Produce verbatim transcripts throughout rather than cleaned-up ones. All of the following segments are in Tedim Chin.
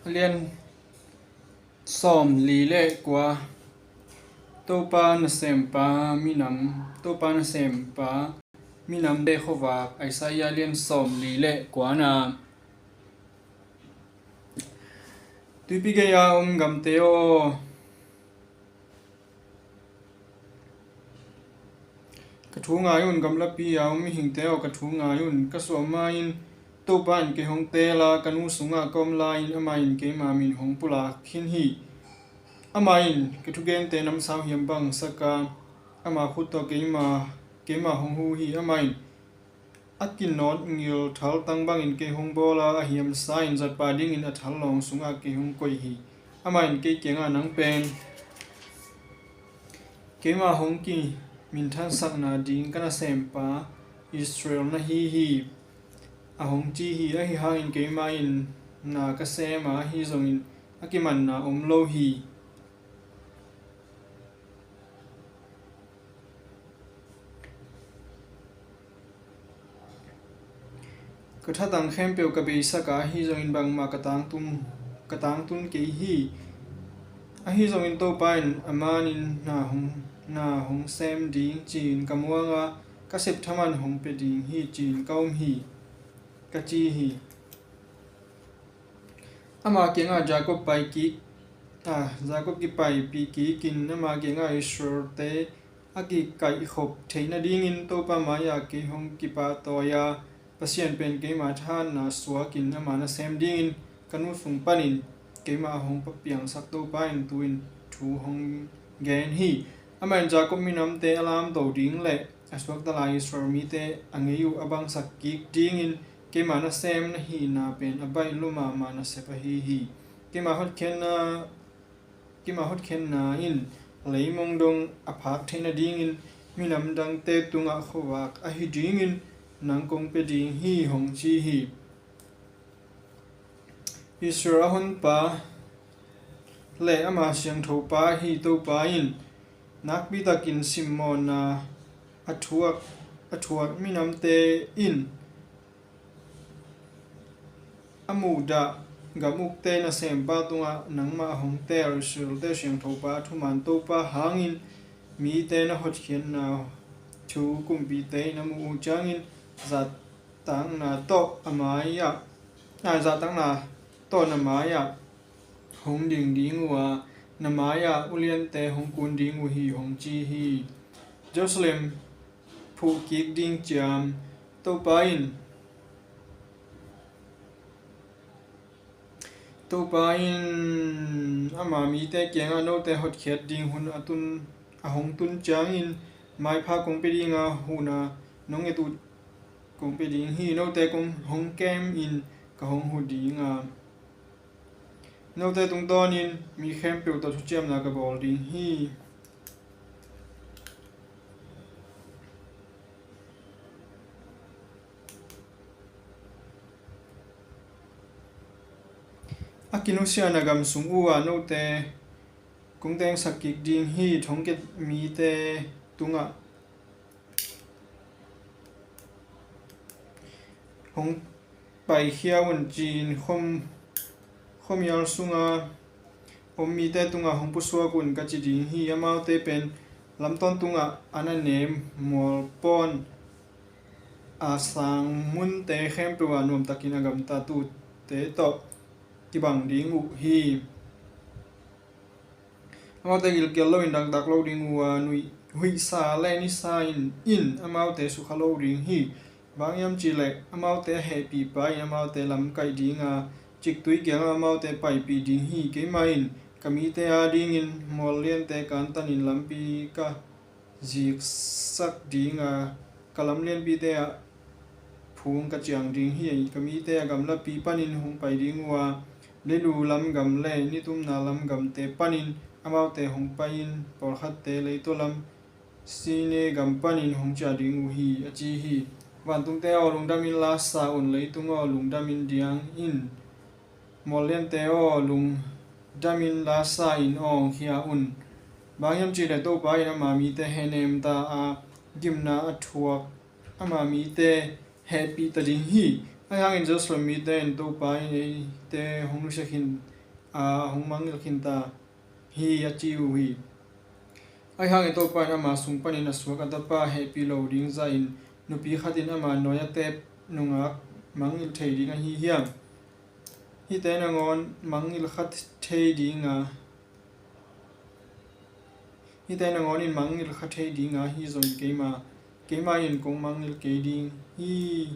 Lian sawm li le kua. Topa nasempa minam, Topa nasempa minamte khuavak. Isaiah lian sawm li le kuana. Tuipi gei-a om gamte aw, ka thu ngai un. Gamlapi-a om mihingte aw, ka thu ngai un. Ka suah ma-in Topa in kei hong teel a, ka nu sungah ka om lai-in amah in keima min hong pulak khin hi. Amah in ka thugente namsau hiam bang sak a, ama khut tawh keima, keima hong hu hi. Amah in a kinawt ngil thaltang bangin kei hong bawl a, a hiamsa-in zatpa dingin a thallawng sungah kei hong koih hi. Amah in kei kiangah, nang pen keima hong kiminthangsak nading ka nasempa Israel na hi hi, a hong ci hi. Ahi hangin keimah in na ka sem a, ahi zongin a kimanna om lo hi. Ka thatang khempeuh ka beisak a, ahi zongin bangmah ka tangtun, ka tangtun kei hi. Ahi zongin Topa in a manin na hong, na hong sem ding ci-in ka muang a, ka sep thaman hong pia ding hi ci-in ka um hi, ka ci hi. Ama kiangah Jacob pai kik, ah, Jacob kipaipih kikin ama kiangah Israel-te a kikaihkhop theih nadingin Topa mai-ah kei hong kipahtawi a, Pasian pen keima thahatna suakin ama nasem dingin ka nu sung panin keima a hong piangsak Topa in tu-in thu hong gen hi. Amah in Jacob minamte a lamto ding le a suakta lai Israel mite a ngei uh a bangsak kik dingin keima nasem na hihna pen a baih lua mahmah nasep ahi hi. Keima hotkhiatna, keima hotkhiatna in leimong dong a phak theih nadingin minam dangte tungah khuavak ahi dingin nang kong pia ding hi, hong ci hi. Israel a honpa le ama siangthopa ahi Topa in nakpitakin simmawhna a thuak, a thuak minamte in a muhdah gam ukte nasempa tungah nangmah a hong teel Israel-te siangthopa a thuman Topa hangin mite na hotkhiatna thu kumpite in a muh uh ciangin zahtakna tawh a mai-ah, ah, zahtakna tawh na mai-ah hong ding ding uh a, na mai-ah uliante hong kun ding uh hi, hong ci hi. Jerusalem phuh kik ding ciam. Topa in, Topa in ama mite kiangah note hotkhiat ding hun a tun, a hong tun ciangin maipha kong pia ding a, huhna nong nget uh kong pia ding hi. Note kong hong kemin ka hong huh ding a, note tungtawnin mi khempeuh tawh thuciamna ka bawl ding hi. A kinusiahna gam sung uh ah note kong tengsak kik ding hi. Thongkiat mite tungah hong paikhia un, ci-in khom, khuamial sunga om mite tungah hong pusuak un, ka ci ding hi. Amaute pen lam tawntungah an a nem, mual pawn a sang munte khempeuh ah nuamtakin a gamtat uhte tawh kibang ding uh hi. Amaute gilkial loin dakdak lo ding uh a, nuih, huihsa le nisa in, in amaute sukha lo ding hi. Bang hiam cihleh amaute a hehpihpa in amaute lamkaih ding a, ciktui kiangah amaute paipih ding hi. Keimah in ka mite adingin mual liante kantanin lampi ka ziksak ding a, ka lam lianpite ah phung ka ciang ding hi. Ka mite a gamlapi panin hong pai ding uh a, leilu lam gam le nitumna lam gamte panin amaute hong pai-in pawlkhatte leitaw lam Sine gam panin hong ciah ding uh hi, a ci hi. Vantungte aw, lungdamin la sa un. Leitung aw, lungdamin diang in. Mual liante aw, lungdamin la sa in awngkhia un. Bang hiam cihleh Topa in ama mite hehnem ta a, gimna a thuak ama mite hehpih ta ding hi. Ahi hangin Jerusalem mite in Topa in eite hong nusia khin a hong mangngilh khinta hi, a ci uh hi. Ahi hangin Topa in ama sung panin a suak a tapa hehpih lo ding zahin nupi khatin ama nuai a teep nungak mangngilh thei ding ahi hiam? Hihte nangawn mangngilh kha thei dinga, hihte nangawnin mangngilh kha thei dinga hi zongin keima, keima in kong mangngilh kei ding hi.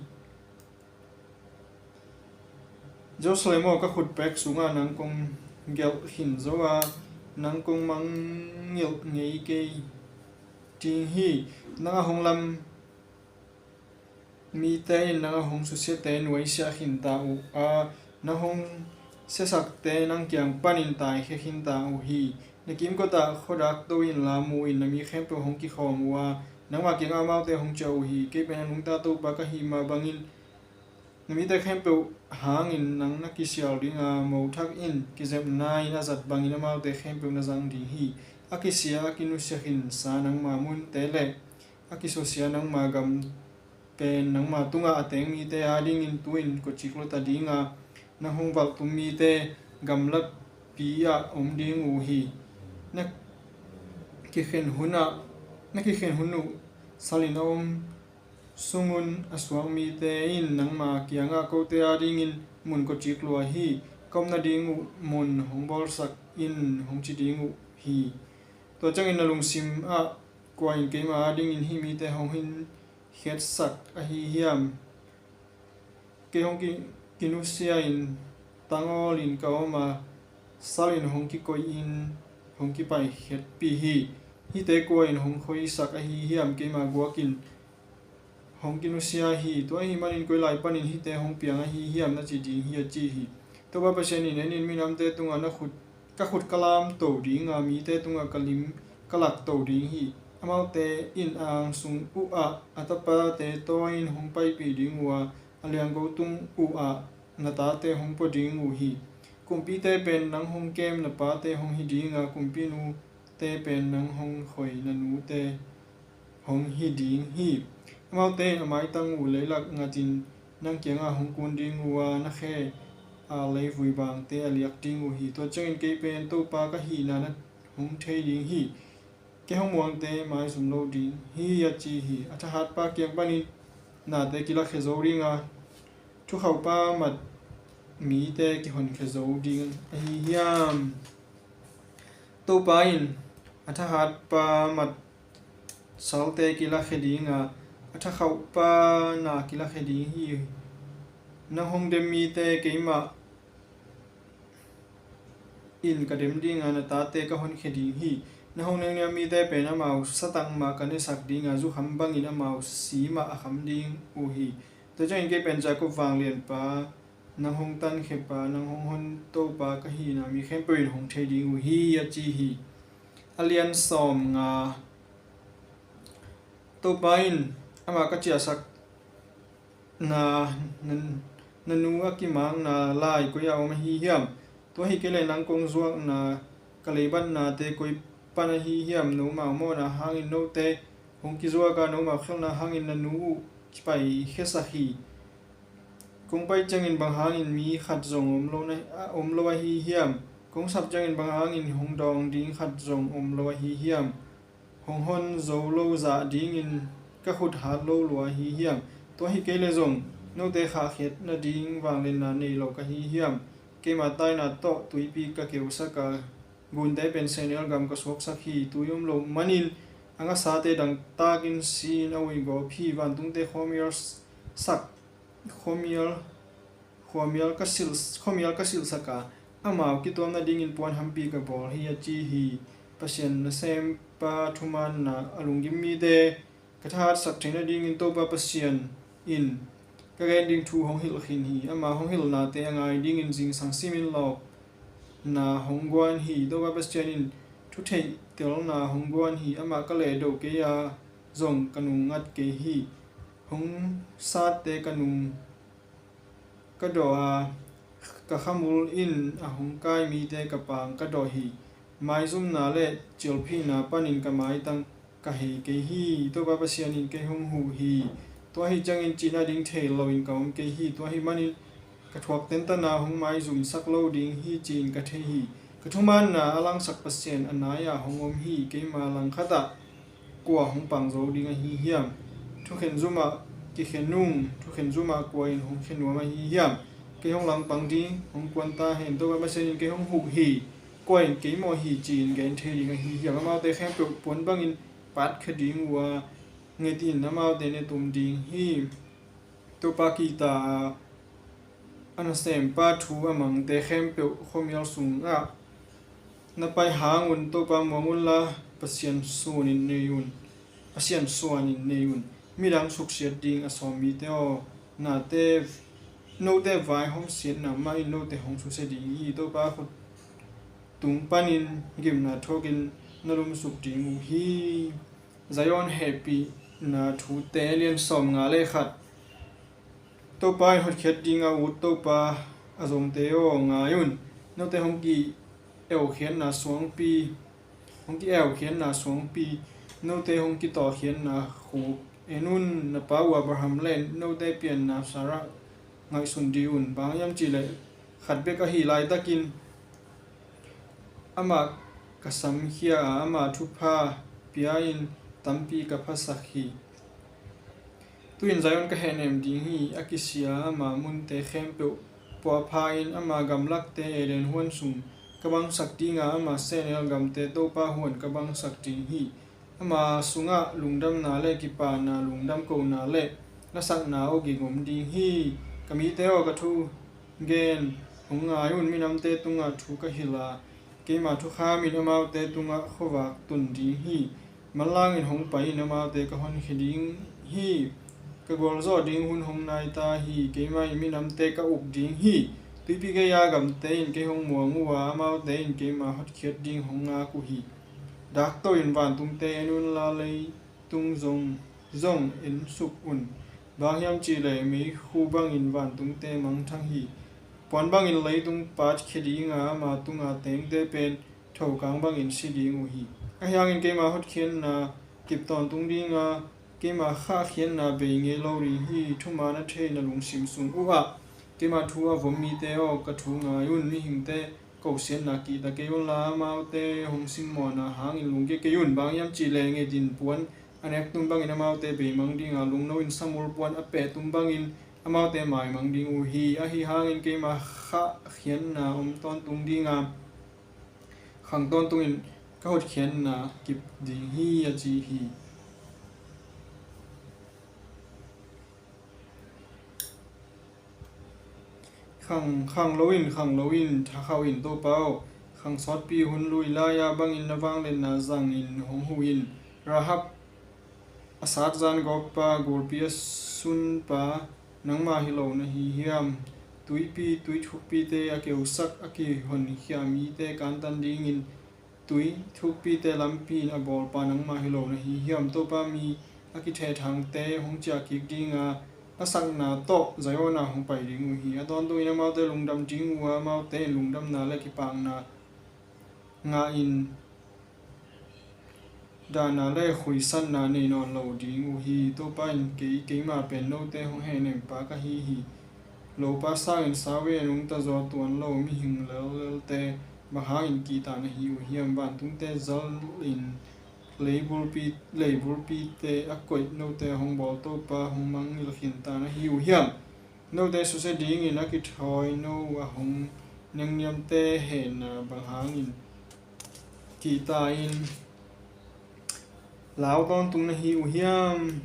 Jerusalem aw, ka khutpek sungah nang kong gelh khin zo a, nang kong mangngilh ngei kei ding hi. Nang a hong lam mite in nang a hong susiate nuaisiah khinta uh a, nang hong siasakte nang kiang panin taikhia khinta uh hi. Na kimkotah khuadak to inla mu in, na mi khempeuh hong kikhawm uh a, nangma kiangah amaute hong ciah uh hi. Kei pen a nungta Topa ka hih mah bangin na mite khempeuh hangin nang na kisial dinga, mothak in kizepna in a zat bangin amaute khempeuh na zang ding hi. A kisia, a kinusia khinsa nangma munte le a kisusia nangma gam pen nangma tungah a teng mite adingin tu-in kawcik luat a dinga, nang hong valhtum mite gamlapi ah om ding uh hi. Na kikhen hunah, na kikhen hun uh salin a om sungun a suak mite in nangma kiangah kote adingin mun kawcik lua hi. Ka om nading uh mun hong bawlsak in, hong ci ding uh hi. Tua ciangin na lungsim ah, kua in keima adingin hih mite hong hin khiatsak ahi hiam? Kei hong ki, kinusia in tangawlin ka om a, salin hong kikoihin hong kipaikhiatpih hi. Hihte kua in hong khoisak ahi hiam? Keima guakin hong kinusia hi. Tua ahih manin koi lai panin hihte hong piang ahi hiam, na ci ding hi, a ci hi. Topa Pasian in, en in, minamte tungah na khut, ka khut ka lamto dinga, mite tungah ka lim ka lakto ding hi. Amaute in a angsung uhah a tapate tawi-in hong paipih ding uh a, a liangko tung uhah na tate hong pua ding uh hi. Kumpite pen nang hong kem na pate hong hi dinga, kumpinute pen nang hong khoi na nute hong hi ding hi. Amaute in a maitang uh leilak ngatin nang kiangah hong kun ding uh a, na khe a leivui bangte a liak ding uh hi. Tua ciangin kei pen Topa ka hihna na hong thei ding hi. Kei hong muangte maizum lo ding hi, a ci hi. A thahatpa kiang panin nate kilakhia zo dinga, thukhauhpa mat mite kihonkhia zo ding ahi hiam? Topa in a thahatpa mat salte kilakhia dinga, a thakhauhpa na kilakhia ding hi. Nang hong dem mite keimah in ka dem dinga, na tate ka honkhia ding hi. Na hong nengniam mite pen amau satang mah ka nesak dinga, zukham bangin amau si mah a kham ding uh hi. Tua ciangin kei pen Jacob vanglianpa, nang hong tankhiapa, nang hong hon Topa ka hihna mi khempeuh in hong thei ding uh hi, a ci hi. A lian sawmnga. Topa in, amah ka ciahsak na, na, na nu a kimakna lai koi-ah om ahi hiam? Tua hi kei leh nang kong zuakna ka leibatnate koi pan ahi hiam? Nomau mawhna hangin note hong kizuak a, nomau khelhna hangin na nu uh kipaikhiasak hi. Kong pai ciangin bang hangin mi khat zong om lo na, a, om lo ahi hiam? Kong sap ciangin bang hangin hong dawng ding khat zong om lo ahi hiam? Hong hon zo lo zah dingin ka khut hat lo lua ahi hiam? Tua hi kei leh zong note khahkhiat nading vangliatna nei lo ka hi hiam? Keima taina tawh tuipi ka keusak a, gunte pen sehnel gam ka suaksak hi. Tui om loh manin a ngasate dangtakin si-in a uigawp hi. Vantungte khuamial sak, khuamial, khuamial ka silh, khuamial ka silhsak a, amau kituam nadingin puan hampi ka bawl hi, a ci hi. Pasian nasempa thumaanna a lunggim mite ka thahatsak theih nadingin Topa Pasian in ka gen ding thu hong hilh khin hi. Ama hong hilhnate a ngai dingin zingsang simin lawpna hong guan hi. Topa Pasian in thutheihtelna hong guan hi. Amah ka lehdo kei a, zong ka nungngat kei hi. Hong satte ka nung ka dawh a, ka khamul in a hong kai mite ka paang ka dawh hi. Maizumna le cialphihna panin ka maitang ka hei kei hi. Topa Pasian in kei hong huh hi. Tua ahi ciangin cihna ding thei loin ka om kei hi. Tua ahih manin ka thuak tentana hong maizumsak lo ding hi, ci-in ka thei hi. Ka thumanna a langsak Pasian a nai-ah hong om hi. Keima langkhatah kua hong pang zo ding ahi hiam? Thukhen zumah kikhen ung. Thukhen zumah kua in hong khen nuam ahi hiam? Kei hong langpang ding, hong kuan ta hen. Topa Pasian in kei hong huh hi. Kua in kei maw hi, ci-in gen thei ding ahi hiam? Amaute khempeuh puan bangin patkhia ding uh a, nget in, amaute ne tum ding hi. Topa kihta a, a nasempa thu a mangte khempeuh khuamial sungah na pai hang un. Topa muang unla, Pasian suanin nei un. Pasian suanin nei un. Midang suksiat ding a sawm mite aw, nate, note vaihawm siatna mah in note hong susia ding hi. Topa khut tung panin gimna thuakin na lumsuk ding uh hi. Zion hehpihna thute, lian sawmnga le khat. Topa in hotkhiat ding a ut Topa a zongte aw, ngai un. Note hong ki-eukhiatna suangpi, hong ki-eukhiatna suangpi, note hong kitawhkhiatna khuk en un. Na pa uh Abraham le note pianna Sarah ngaihsun dih un. Bang hiam cihleh khat bek ahih laitakin amah ka samkhia a, ama thupha pia-in tampi ka phasak hi. Tu-in Zion ka hehnem ding hi. A kisia ama munte khempeuh puahpha-in, ama gamlakte Eden huan sung ka bangsak ding a, ama sehnel gamte Topa huan ka bangsak ding hi. Ama sungah lungdamna le kipana, lungdam kohna le lasakna awging om ding hi. Ka mite aw, ka thu gen hong ngai un. Minamte tungah thu ka hilh a, keima thukham in amaute tungah khuavak tun ding hi. Manlangin hong pai in, amaute ka honkhia ding hi. Ka gualzawh ding hun hong nai ta hi. Keima in minamte ka uk ding hi. Tuipi gei-a gamte in kei hong muang uh a, amaute in keima hotkhiat ding hong ngak uh hi. Dakto in vantungte en unla, leitung zong, zong ensuk un. Bang hiam cihleh meikhu bangin vantungte mangthang hi. Puan bangin leitung patkhia ding a, ama tunga tengte pen thokang bangin si ding uh hi. Ahi hangin keima hotkhiatna kip tawntung ding a, keima khahkhiatna bei ngei lo ding hi. Thuman a thei na lungsim sung uhah keima thu a vom mite aw, ka thu ngai un. Mihingte kosiatna kihta kei unla, amaute hong simmawhna hangin lungkia kei un. Bang hiam cihleh ngetin puan a nek tum bangin amaute beimang ding a, lungno in samul puan a peh tum bangin amaute maimang ding uh hi. Ahi hangin keima khahkhiatna om tawntung ding a, khang tawntungin ka hotkhiatna kip ding hi, a ci hi. Khang, khang lo in, khang lo in, thakhauh in, Topa aw. Khang sawtpi hun lui lai-a bangin na vangliatna zangin hong huh in. Rahab a sat zan gawkpa, gulpi a sunpa, nangmah hi lo na hi hiam? Tuipi, tui thukpite a keusak, a kihonkhia mite kantan dingin, tui thukpite lampi in a bawlpa nangmah hi lo na hi hiam? Topa mi a kithehthangte hong ciahkik ding a, a sakna tawh Zion ah hong pai ding uh hi. A tawntungin amaute lungdam ding uh a, amaute in lungdamna le kipakna ngah in, dahna le khuisatna nei nawn lo ding uh hi. Topa in kei, keima pen note hong hehnempa ka hi hi. Lopa sangin sawtpi a nungta zaw tuan lo mihing lellelte bang hangin kihta na hi uh hiam? Vantungte zal in leibulpi, leibulpite a koih note hong bawl Topa hong mangngilh khinta na hi uh hiam? Note susia dingin a kithawi no a hong nengniamte hehna bang hangin kihta in lau tawntung na hi uh hiam?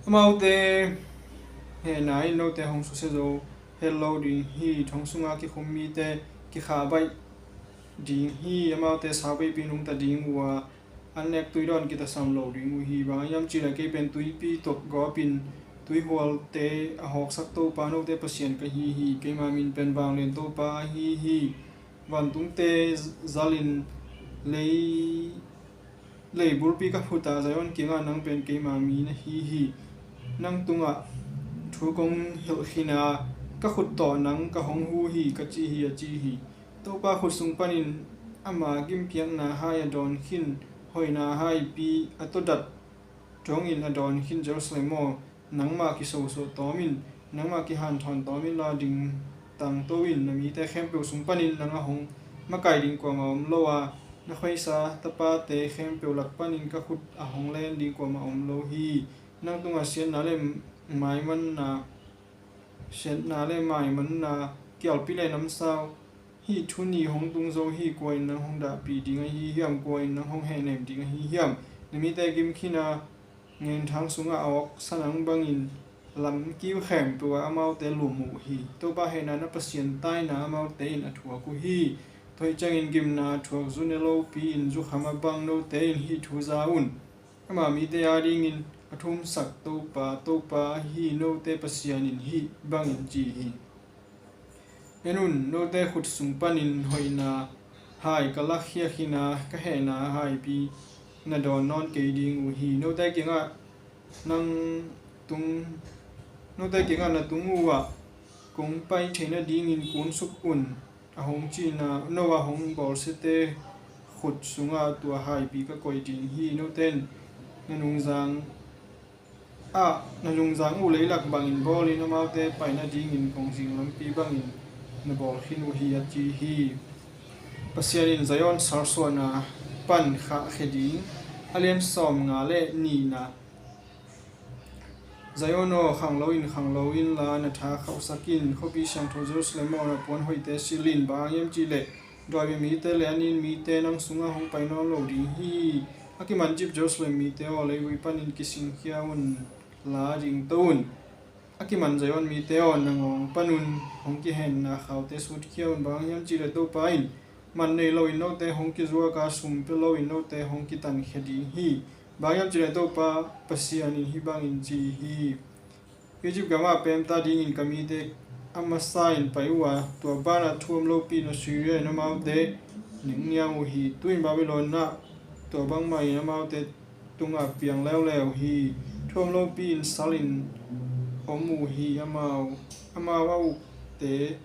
Amaute hehna in note hong susia zo het lo ding hi. Thong sunga kikhum mite kikhah baih ding hi. Amaute sauveipi nungta ding uh a, an nek tui dawn kitasam lo ding uh hi. Bang hiam cihleh kei pen tuipi tawh gawpin tuihualte a hawksak Topa note Pasian ka hi hi. Keima min pen Vanglian Topa ahi hi. Vantungte zalin lei, leibulpi ka phut a, Zion kiangah nang pen keima mi na hi hi. Nang tungah thu kong hilh khin a, ka khut tawh nang ka hong huh hi, ka ci hi, a ci hi. Topa khut sung panin Ama gimpiakna hai a dawn khin, hoihna haipi a tawdat dongin a dawn khin Jerusalem aw, nangmah kisosawh tawm in, nangmah kihanthawn tawm inla dingtang to in. Na mite khempeuh sung panin nang a hong makaih ding kuamah om lo a, na khoisa tapate khempeuh lak panin ka khut a hong len ding kuamah om lo hi. Nang tungah siatna le maimanna, siatna le maimanna, kialpi le namsau, hih thu nih hong tung zo hi. Kua in nang hong dahpih ding ahi hiam? Kua in nang hong hehnem ding ahi hiam? Na mite gim khin a, ngenthang sungah a awk sanang bangin lam kiu khempeuh ah amaute lum uh hi. Topa hehna na Pasian taina amaute in a thuak uh hi. Tua ahih ciangin gimna thuak zu ne lopi-in zukham a bang note in hih thu za un. Ama mite adingin a thumsak Topa, Topa ahi note Pasian in hih bangin ci hi: En un, note khut sung panin hoihna hai ka lakhia khin a, ka hehna haipi na dawn nawn kei ding uh hi. Note kiangah nang tung, note kiangah na tung uh ah kong pai theih nadingin kunsuk un, a hong cihna, no a hong bawlsiate khut sungah tua haipi ka koih ding hi. Note in na nungzang ah, na nungzang uh leilak bangin bawlin amaute pai nadingin kongzing lampi bangin na bawl khin uh hi, a ci hi. Pasian in Zion salsuahna pan khahkhia ding. A lian sawmnga le nihna. Zion aw, khanglo in, khanglo inla na tha khauhsak in. Khuapi siangtho Jerusalem aw, na puan hoihte silh in. Bang hang hiam cihleh dawi mite le a nin mite nang sungah hong pai nawn lo ding hi. A kimancip Jerusalem mite aw, leivui panin kisingkhia unla dingto un. A kiman Zion mite aw, na ngawng panun hong kihenna khaute sutkhia un. Bang hang hiam cihleh Topa in man nei loin note hong kizuak a, sum pia loin note hong kitankhia ding hi. Bang hang hiam cihleh Topa Pasian in hih bangin ci hi: Egypt gamah peemta dingin ka mite a masa in pai uh a, tua banah thu om lopi-in Assyria in amaute nengniang uh hi. Tu-in Babylon ah tua bangmah in amaute tungah piang leuleu hi. Thu om lopi-in salin om uh hi. Amau, amau a ukte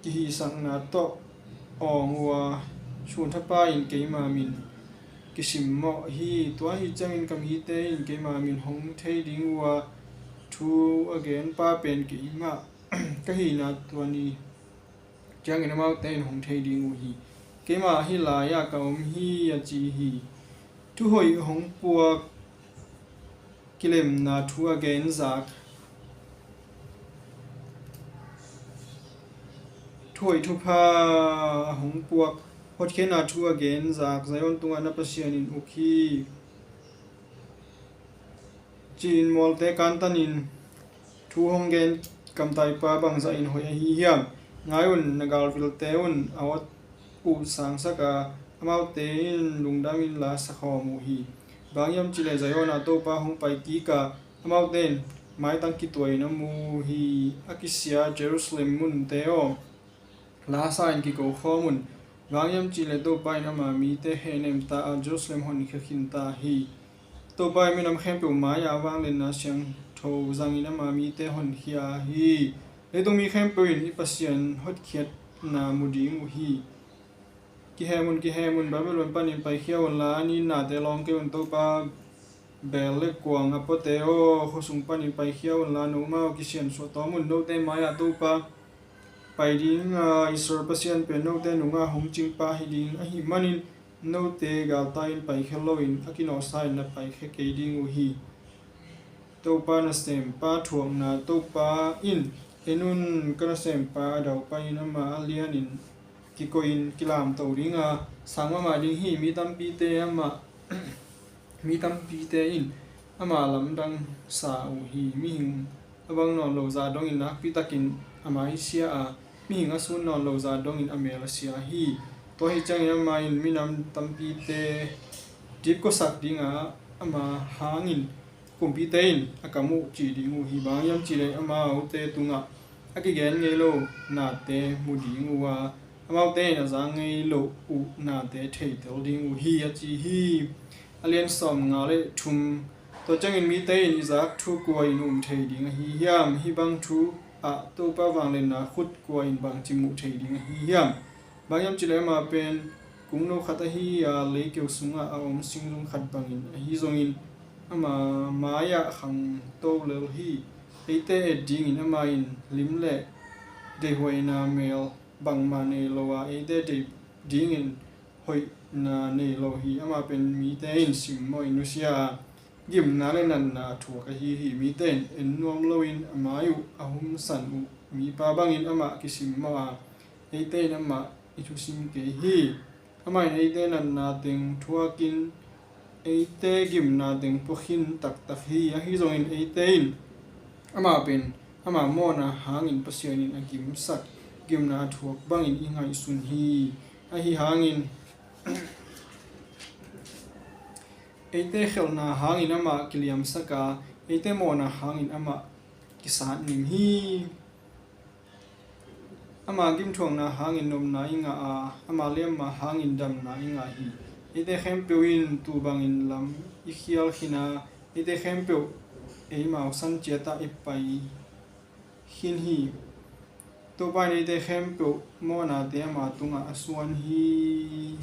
kihihsakna tawh awng uh a, sunthapai-in keima min kisimmawh hi. Tua ahih ciangin ka mite in keima min hong thei ding uh a, thu a genpa pen keimah ka hihna tua ni ciangin amaute in hong thei ding uh hi. Keimah hih lai-ah ka om hi, a ci hi. Thuhoih hong puak, kilemna thu a genzak, thuhoih thupha hong puak, hotkhiatna thu a genzak Zion tungah na Pasian in uk hi, ci-in mualte kantanin thu hong gen kamtaipa bangzah in hoih ahi hiam? Ngai un, na galvilte un a awt uh sangsak a, amaute in lungdam inla sakhawm uh hi. Bang hang hiam cihleh Zion ah Topa hong pai kik a, amaute in maitang kituahin a mu uh hi. A kisia Jerusalem munte aw, la sa-in kiko khawm un. Bang hang hiam cihleh Topa in ama mite hehnem ta a, Jerusalem honkhia khin ta hi. Topa in minam khempeuh mai-ah a vangliatna siangtho zangin ama mite honkhia hi. Leitung mi khempeuh in i Pasian hotkhiatna mu ding uh hi. Kihem un, kihem un, Babylon panin paikhia unla a ninnate lawng kei un. Topa beel le kuang a puate aw, khuasung panin paikhia unla nomau kisiansuah tawm un. Note mai-ah Topa pai ding a, Israel Pasian pen note nungah hong cingpa hi ding ahih manin note galtai-in paikhia loin a kinawhsa-in na paikhia kei ding uh hi. Topa nasempa thuakna. Topa in, en un, ka nasempa a daupai-in amah a lianin kikoihin kilamto ding a, sang mahmah ding hi. Mi tampite amah, mi tampite in amah lamdang sa uh hi. Mihing a bang nawn lo zah dongin nakpitakin a mai sia a, mihing a sun nawn lo zah dongin a meel a sia hi. Tua ahih ciangin amah in minam tampite dipkuasak ding a, ama hangin kumpite in a kam uh cih ding uh hi. Bang hang hiam cihleh amaute tungah a kigen ngei lo nate mu ding uh a, amaute in a za ngei lo uh nate theitel ding uh hi, a ci hi. A lian sawmnga le thum. Tua ciangin mite in i zak thu kua in um thei ding ahi hiam? Hih bang thu ah Topa vangliatna khut kua in bangci muh thei ding ahi hiam? Bang hiam cih leh amah pen kungno khat ahi a, leikeu sungah a om singzung khat bangin, ahi zongin ama mai-ah khangto lel hi. Eite et dingin amah in lim le deihhuaina mel bangmah nei lo a, eite deih dingin hoihna nei lo hi. Amah pen mite in simmawhin nusia a, gimna le natna a thuak ahi hi. Mite in en nuam loin a mai uh a humsan uh mipa bangin amah kisimmawh a, eite in amah i thusim kei hi. Amah in eite natna teng thuakin, eite gimna teng pua khin taktak hi. Ahi zongin eite in amah pen ama mawhna hangin Pasian in a gimsak gimna a thuak bangin i ngaihsun hi. Ahi hangin eite khelhna hangin amah kiliamsak a, eite mawhna hangin amah kisatnim hi. Ama gimthuakna hangin nopna i ngah a, ama liamma hangin damna i ngah hi. Eite khempeuh in tuu bangin lam i khial khin a, eite khempeuh eimau san ciatah i pai khin hi. Topa in eite khempeuh mawhnate ama tungah a suan hi.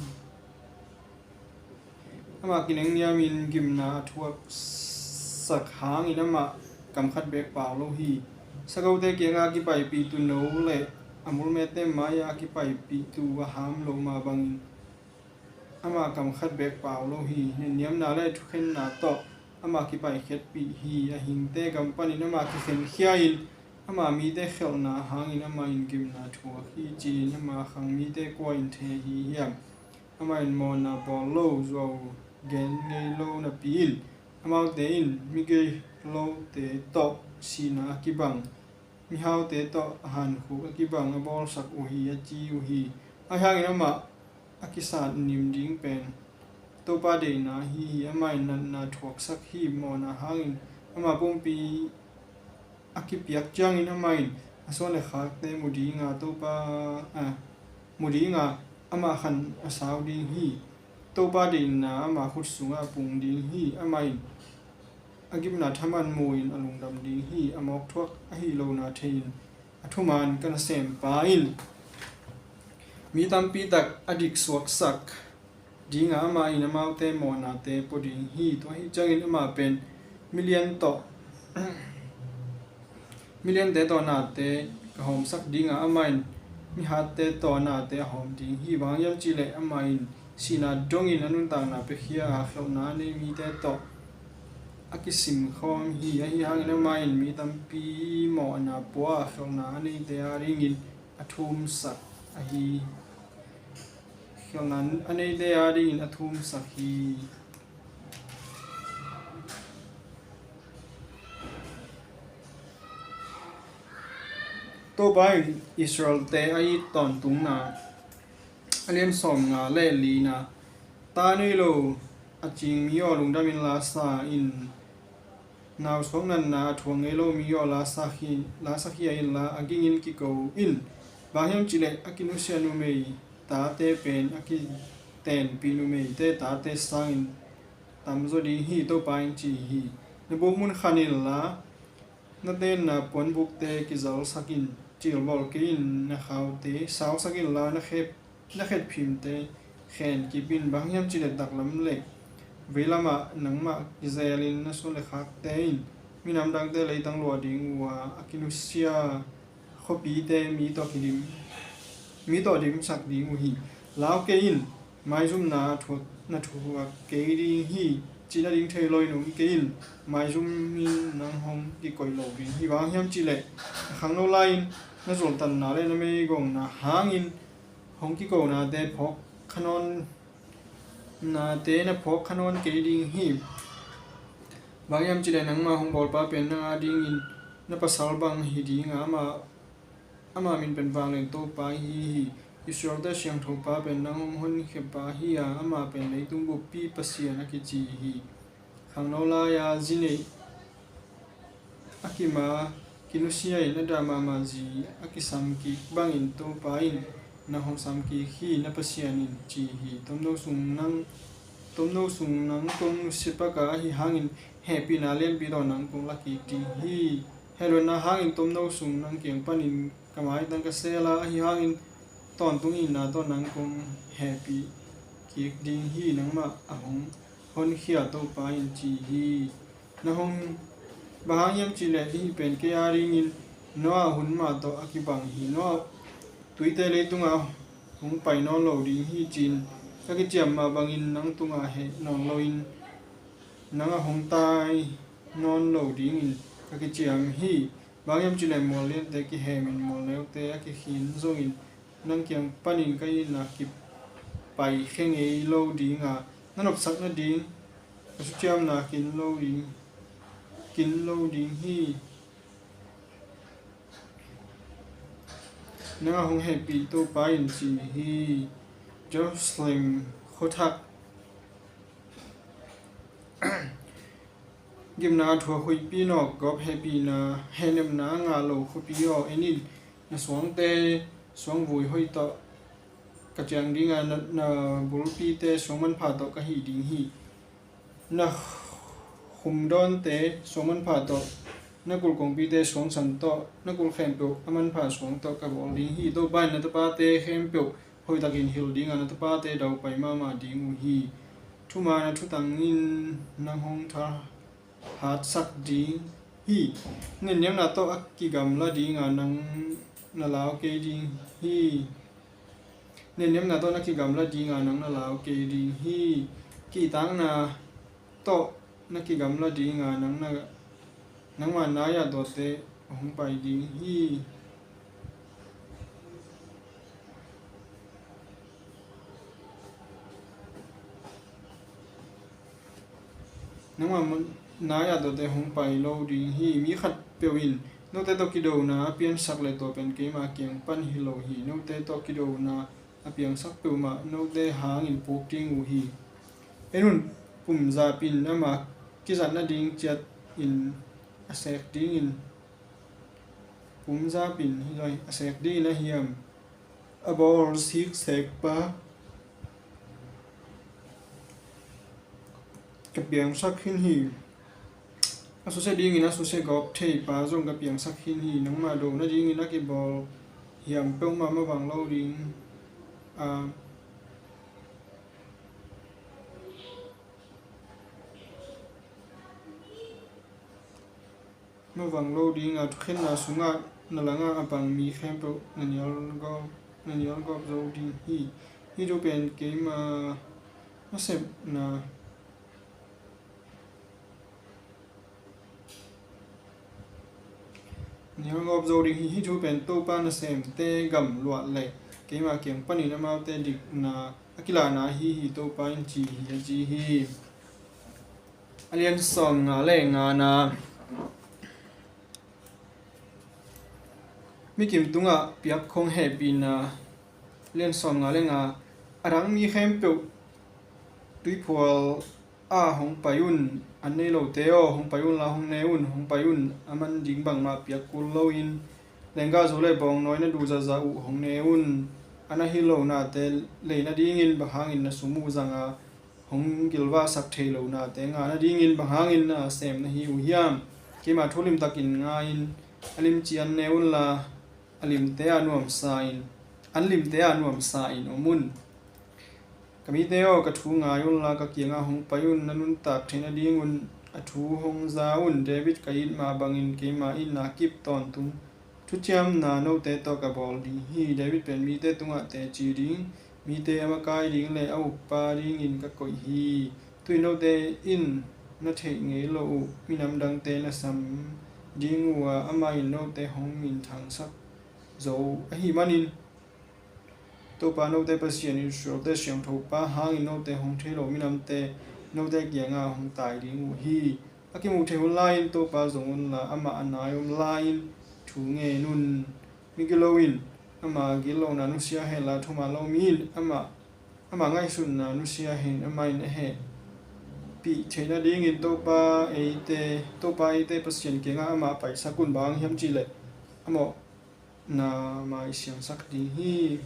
Amah kinengniamin gimna a thuaksak hangin amah kam khat beek pau lo hi. Sakaute kiangah a kipaipihtu no le a mulmette mai-ah a kipaipihtu a ham loh mah bangin amah kam khat beek pau lo hi. Nenniamna le thukhenna tawh amah kipaikhiatpih hi. A hingte gam panin amah kikhenkhia-in, ama mite khelhna hangin amah in gimna thuak hi, ci-in ama khang mite kua in thei ahi hiam? Amah in mawhna bawl lo, zuau gen ngei lo napi in, amaute in migei lote tawh sihna a kibang, mihaute tawh a hankhuk a kibang a bawlsak uh hi, a ci uh hi. Ahi hangin amah a kisatnim ding pen Topa deihna ahi hi. Amah in natna thuaksak hi. Mawhna hangin ama pumpi a kipiak ciangin amah in a suan le khakte mu dinga Topa, a, mu dinga amah khan a sau ding hi. Topa deihna ama khut sungah a pung ding hi. Amah in a gimna thaman mu-in a lungdam ding hi. A mawkthuak ahi lohna thei-in a thuman ka nasempa in mi tampi tak a diksuaksak dinga amah in amaute mawhnate pua ding hi. Tua hi ciangin amah pen milian tawh miliante tawh nate ka hawmsak dinga amah in mihatte tawh nate a hawm ding hi. Bang hang hiam cih leh amah in sihna dongin a nuntakna piakhia a, khelhna a nei mite tawh a kisimkhawm hi. Ahi hangin amah in mi tampi mawhna pua a, khelhna a neite adingin a thumsak ahi. Khelhna a neite adingin a thumsak hi. Topa in Israelte a it tawntungna, a lian sawmnga le lina, ta nei lo a cing mi aw lungdam inla sa in, nausuak natna a thuak ngei lo mi aw la sak hi, la sak hi a inla a gingin kiko in. Bang hiam cih leh a kinusia numei tate pen a kitenpih numeite tate sangin tamzaw ding hi, Topa in ci hi. Na buk mun khan inla, na tenna puanbukte kizalsak in. Cilbawl kei in, na khaute sausak inla, na khet, na khetphimte khen kip in. Bang hang hiam cih leh taklam le veilamah nangmah kizelin na suan le khakte in minam dangte leitang luah ding uh a, a kinusia khuapite mi tawh kidim, mi tawh dimsak ding uh hi. Lau kei in, maizumna thuak, na thuak kei ding hi, cih na ding thei lo in um kei in, maizum in nang hong kikoih lo ding hi. Bang hang hiam cih leh na khangno lai-in na zultanna le na meigongna hangin hong kikonate phawk kha nawn, nate na phawk kha nawn kei ding hi. Bang hiam cih leh nangmah hong bawlpa pen nang adingin na pasal bang hi dinga, ama, ama min pen vanglian Topa ahi hi. Israelte siangthopa pen nang hong honkhiapa hi a, ama pen leitung buppi Pasian a kici hi. Khangno lai-a zi neih a kim a kinusia in a dah mahmah zi a kisam kik bangin Topa in nang hong sam kik hi, na Pasian in ci hi. Tomno sung nang, tomno sung nang kong nusia pak a, ahi hangin hehpihna lianpi tawh nang kong la kik ding hi. Hehluatna hangin tomno sung nang kiang panin ka maitang ka sel a, ahi hangin tawntung itna tawh nang kong hehpih kik ding hi. Nangmah a hong honkhia Topa in ci hi. Na hong, bang hang hiam cih leh hih pen kei a dingin Noah hun mah tawh a kibang hi. Noah tuite leitungah hong pai nawn lo ding hi ci-in a kiciam mah bangin nang tungah heh nawn loin nang a hong tai nawn lo dingin a kiciam hi. Bang hiam cih leh mual liante kihemin mual neute a kikhin zongin nang kiang panin ka itna kipai khe ngei lo ding a, na nopsak nading a thuciamna kin lo ding, kin lo ding hi. Nang a hong hehpih Topa in ci hi. Jerusalem khuathak gimna a thuak huihpi nawk gawp hehpihna, hehnepna a ngah lo khuapi aw, en in, na suangte suangvui hoih tawh ka ciang ding a, na, na bulpite suang manpha tawh ka hih ding hi. Na khumdawnte suang manpha tawh, na kulh kongpite suang san tawh, na kulh khempeuh a manpha suang tawh ka bawl ding hi. Topa in na tapate khempeuh hoihtakin hilh ding a, na tapate daupai mahmah ding uh hi. Thuman a thutang in nang hong tha hatsak ding hi. Nenniamna tawh a kigamla ding a, nang na lau kei ding hi. Nenniamna tawh na kigamla ding a, nang na lau kei ding hi. Kihtakna tawh na kigamla ding a, nang na, nangma nai-ah dawtte hong pai ding hi. Nangma nai-ah dawtte hong pai lo ding hi. Mi khatpeuh in note tawh kidona a piansak leh tua pen keima kiang pan hi lo hi. Note tawh kidona a piangsak peuhmah note hangin puk ding uh hi. En un, pumzap in ama kizat nading ciatin a sek dingin, pumzap in hi lo hi, a sek dingin a hiam a bawl siksekpa ka piangsak khin hi. A susia dingin a susia gawp theipa zong ka piangsak khin hi. Nangmah do nadingin a kibawl hiam peuhmah mavang lo ding a, mavang lo ding a, thukhenna sungah na langah a pang mi khempeuh na nialgawp, na nialgawp zo ding hi. Hih thu pen keima nasepna, nialgawp zo ding hi. Hih thu pen Topa nasemte gamluat leh keima kiang panin amaute dikna a kilahna ahi hi, Topa in ci hi, a ci hi. A lian sawmnga le ngana, mi kim tungah piak khong hehpihna. Lian sawmnga le nga, a dang mi khempeuh tuiphual ah hong pai un. An nei lote aw, hong pai unla hong ne un. Hong pai un, a man ding bangmah piak kul loin, lenggahzu le bawngnawi na duh zahzah uh hong ne un. A na hi lo nate lei nadingin bang hangin na sum uh zang a, hong gilvahsak thei lo nate ngah nadingin bang hangin na sem na hi uh hiam? Keima thu limtakin nga-in, a limci an ne unla, a limte ah nuamsa in, an limte ah nuamsa in om un. Ka mite aw, ka thu ngai unla ka kiangah hong pai un, na nuntak theih nadingun a thu hong za un. David ka it mah bangin keima itna kip tawntung thuciamna note tawh ka bawl ding hi. David pen mite tungah teci ding, mite a makai ding le a ukpa dingin ka koih hi. Tu-in note in na theih ngei loh uh minam dangte na sam ding uh a, amah in note hong minthangsak zo ahih manin, Topa note Pasian, Israelte siangthopa hangin note hong thei lo minamte note kiangah hong tai ding uh hi. A kimuh theih hun lai-in Topa zong unla, amah a nai om lai-in thu ngen un. Migilo in ama gitlohna nusia henla, thuman lo mi in ama, ama ngaihsutna nusia hen. Amah in a hehpih theih nadingin Topa eite, Topa eite Pasian kiangah amah paisak un. Bang hang hiam cihleh a mawhna mai siangsak ding hi.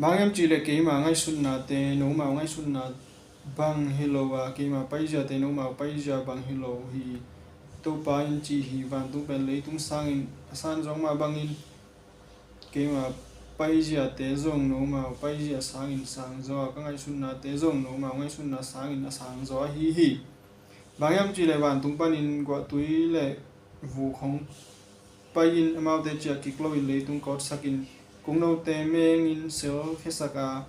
Bang hiam cih leh keima ngaihsutnate nomau ngaihsutna bang hi lo a, keima paiziate nomau paizia bang hi lo hi. Topa in ci hi, vantung pen leitung sangin a san zawk mah bangin keima paiziate zong nomau paizia sangin sang zaw a, ka ngaihsutnate zong nomau ngaihsutna sangin a sang zaw ahi hi. Bang hiam cih leh vantung panin guahtui le vuk hong pai-in amaute ciah kik loin leitung kawtsakin kungnote mengin sel khiasak a,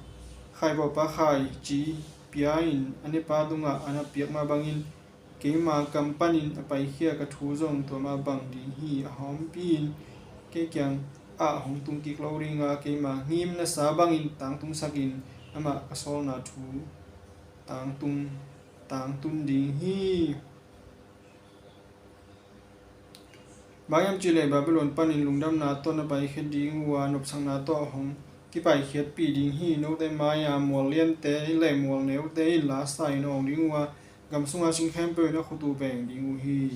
khaipawpa khaici pia-in a nepa tungah a na piak mah bangin keima kam panin a paikhia ka thu zong tua mah bang ding hi. A hawmpi-in kei kiangah hong tung kik lo ding a, keima ngim nasa bangin tangtungsakin amah ka sawlna thu tangtung, tangtun ding hi. Bang hiam cih leh Babylon panin lungdamna tawh na paikhiat ding uh a, nopsakna tawh hong kipaikhiatpih ding hi. Note mai-a mual liante le mual neute in lasa in awng ding uh a, gam sunga sing khempeuh in a khut uh veng ding uh hi.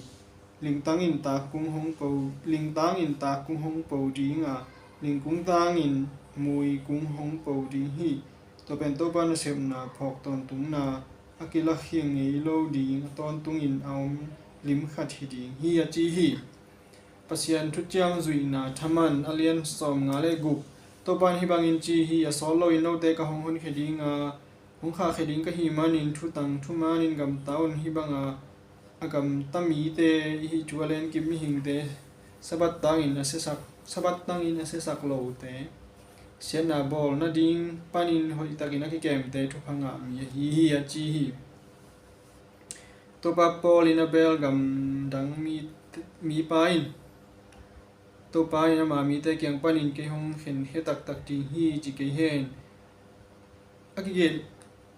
Lingtang in tak kung hong po, lingtang in tak kung hong po ding a, lingkung tangin mui kung hong po ding hi. Tua pen Topa nasepna phawk tawntungna a kilakhia ngei lo ding a tawntungin a om lim khat hi ding hi, a ci hi. Pasian thuciam zuihna thaman a lian sawmnga le guk. Topa in hih bangin ci hi, a sawt loin note ka hong honkhia ding a, hong khahkhia ding ka hih manin thutang thumanin gamta un. Hih banga a gamta mite i hih thu a lenkip mihingte Sabbath tangin a siasak, Sabbath tangin a siasak lote, siatna bawl nading panin hoihtakin a kikemte thupha ngah mi ahi hi, a ci hi. Topa pawl in a bel gamdang mi, mipa in, Topa in ama mite kiang panin kei hong khenkhia taktak ding hi, ci kei hen. A kigen,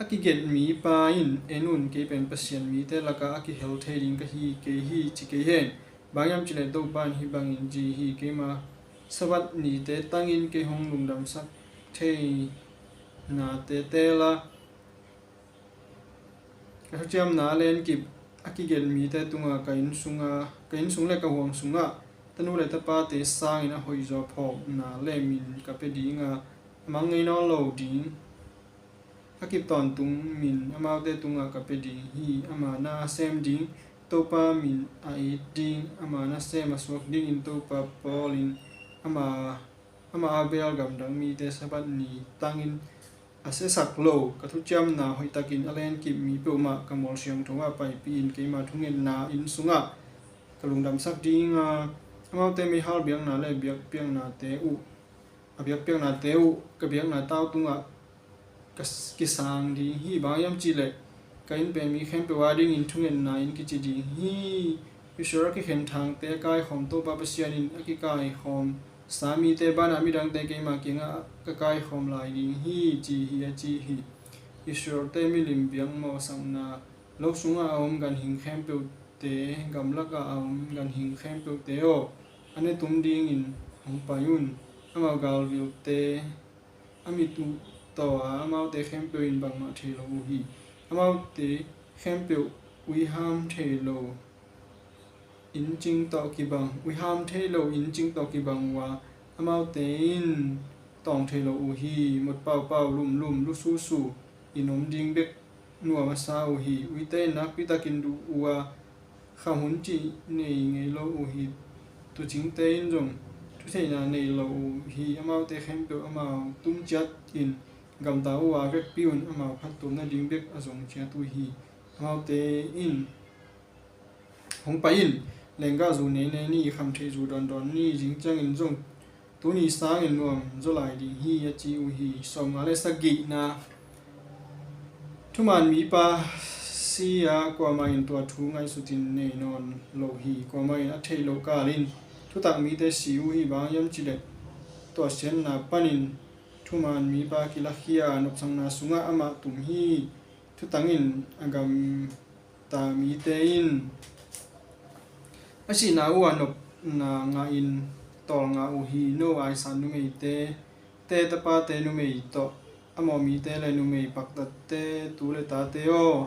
a kigen mipa in, en un, kei pen Pasian mite lakah a kihel thei ding ka hi kei hi, ci kei hen. Bang hiam cih leh Topa in hih bangin ci hi, keima Sabbath nite tangin kei hong lungdamsak thei nate teel a, ka thuciamna a lenkip a kigen mite tungah ka inn sunga, ka inn sung le ka huang sungah tanu le tapate sangin a hoihzaw phawkna le min ka pia ding a, a mang ngei nawn lo ding a kip tawntung min amaute tungah ka pia ding hi. Ama na a sem ding Topa min a it ding, ama nasem a suak dingin Topa pawl in ama, ama a bel gamdang mite Sabbath ni tangin a siasak lo, ka thuciamna hoihtakin a lenkip mi peuhmah ka mual siangtho ah paipih in keima thungetna inn sungah ka lungdamsak ding a, amaute meihal biakna le biakpiaknate uh, a biakpiaknate uh ka biakna tau tungah ka s-, kisang ding hi. Bang hiam cih leh ka inn pen mi khempeuh a dingin thungetna inn kici ding hi. Israel a kikhen thangte a kaikhawm Topa Pasian in a kikaikhawmsa mite banah midangte keima kiangah ka kaikhawm lai ding hi, ci hi, a ci hi. Israelte milim biak mawhsakna lo sungah a om ganhing khempeuhte, gamlakah a om ganhing khempeuhte aw, a netum dingin hong pai un. Amau galvilte a mit uh tawh a, amaute khempeuh in bangmah thei lo uh hi. Amaute khempeuh uiham thei lo inncing tawh kibang, uiham thei lo inncing tawh kibang uh a, amaute in tawng thei lo uh hi. Mot paupau, lumlum, lususu in om ding bek nuam a sa uh hi. Uite in nakpitakin duh uh a, khamhun cih nei ngei lo uh hi. Tuucingte in zong thutheihna nei lo uh hi. Amaute khempeuh amau tum ciatin gamta uh a, vekpi un, amau phattuam nading bek a zong ciat uh hi. Amaute in, hong pai in, lenggahzu neinei ni, khamtheihzu dawndawn ni, zing ciangin zong tuni sangin nuam zaw lai ding hi, a ci uh hi. Sawmnga le sagihna. Thuman mipa si a, kuamah in tua thu ngaihsutin nei nawn lo hi. Kuamah in a theih loh kalin thutak mite si uh hi. Bang hiam cih leh tua siatna panin thuman mipa kilakhia a, nopsakna sungah amah tum hi. Thutangin a gam ta mite in a sihna uh a nopna ngahin tawlnga uh hi. No aisan numeite, te tapate numei tawh, a mawh mite le numei paktatte tu le tate aw,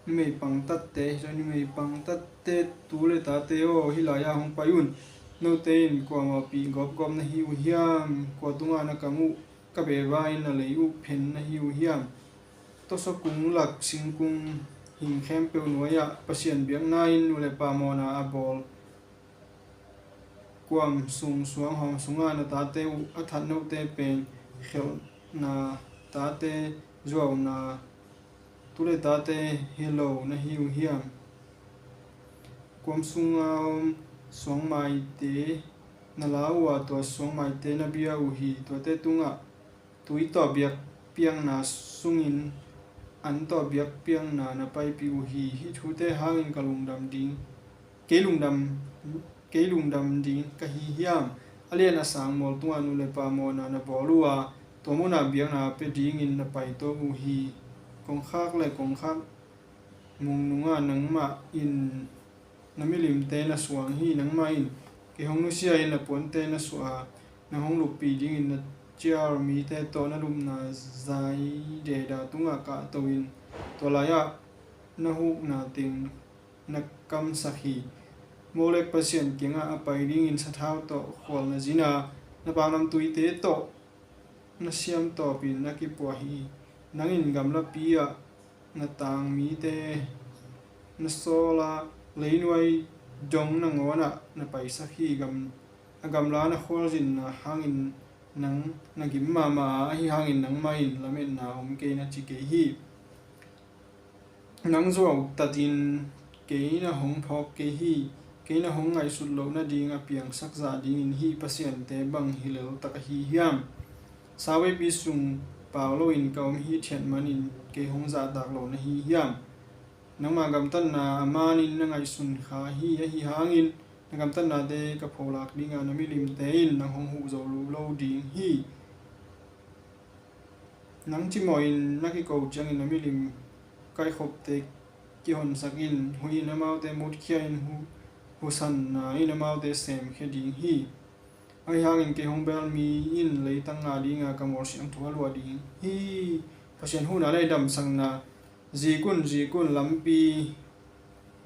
numei pangtatte, numei pangtatte tu le tate aw, hih lai-ah hong pai un. Note in kua mawhpih gawpgawp na hi uh hiam? Kua tungah na kam uh ka beva in na lei uh phen na hi uh hiam? Tawsaw kung lak singkung hing khempeuh nuai-ah Pasian biakna in nu le pa mawhna a bawl kuam sung suanghawm sungah na tate uh a that note pen khelhna, tate zuauna, tu le tate hi lo na hi uh hiam? Kuam sunga om suangmaite na la uh a, tua suangmaite na bia uh hi. Tuate tungah tui tawh biakpiakna sungin an tawh biakpiakna na paipih uh hi. Hih thute hangin ka lungdam ding, kei lungdam, kei lungdam ding ka hi hiam? A lian a sang mual tungah nu le pa mawhna na bawl uh a, tua munah biakna pia dingin na paito uh hi. Kongkhak le kongkhak mung nungah nangmah in na milimte na suang hi. Nangmah in kei hong nusia in na puante na suah a, nang hong luppih dingin na cial mite tawh na lupna zaideda tungah kahto in tua lai-ah na hukna teng na kamsak hi. Molek pasian kiangah a pai dingin sathau tawh khual na zin a, na paknamtuite tawh na siamtawpin na kipuah hi. Nang in gamlapi-ah na tang mite na sawl a, leinuai dong nangawnah na paisak hi. Gam, a gamla na khualzinna hangin nang na gim mahmah a, ahi hangin nangmah in lametna om kei na ci kei hi. Nang zuautatin kei na hong phawk kei hi. Kei na hong ngaihsut loh nading a piangsak zah dingin hih pasiante bang hi leltak ahi hiam? Sauveipi sung pau loin ka om hithiat manin kei hong zahtak lo na hi hiam? Nangma gamtatna a manin na ngaihsun kha hi. Ahi hangin na gamtatnate ka pholak dinga na milimte in nang hong huh zo lo ding hi. Nang cimawhin na kiko ciangin na milim kaikhopte kihonsak in, huih in amaute mutkhia in, hu, husanna in amaute semkhia ding hi. Ahi hangin kei hong bel mi in leitang ngah dinga ka mawlsiangtho a luah ding hi. Pasian huhna le damsakna, zik un, zik un, lampi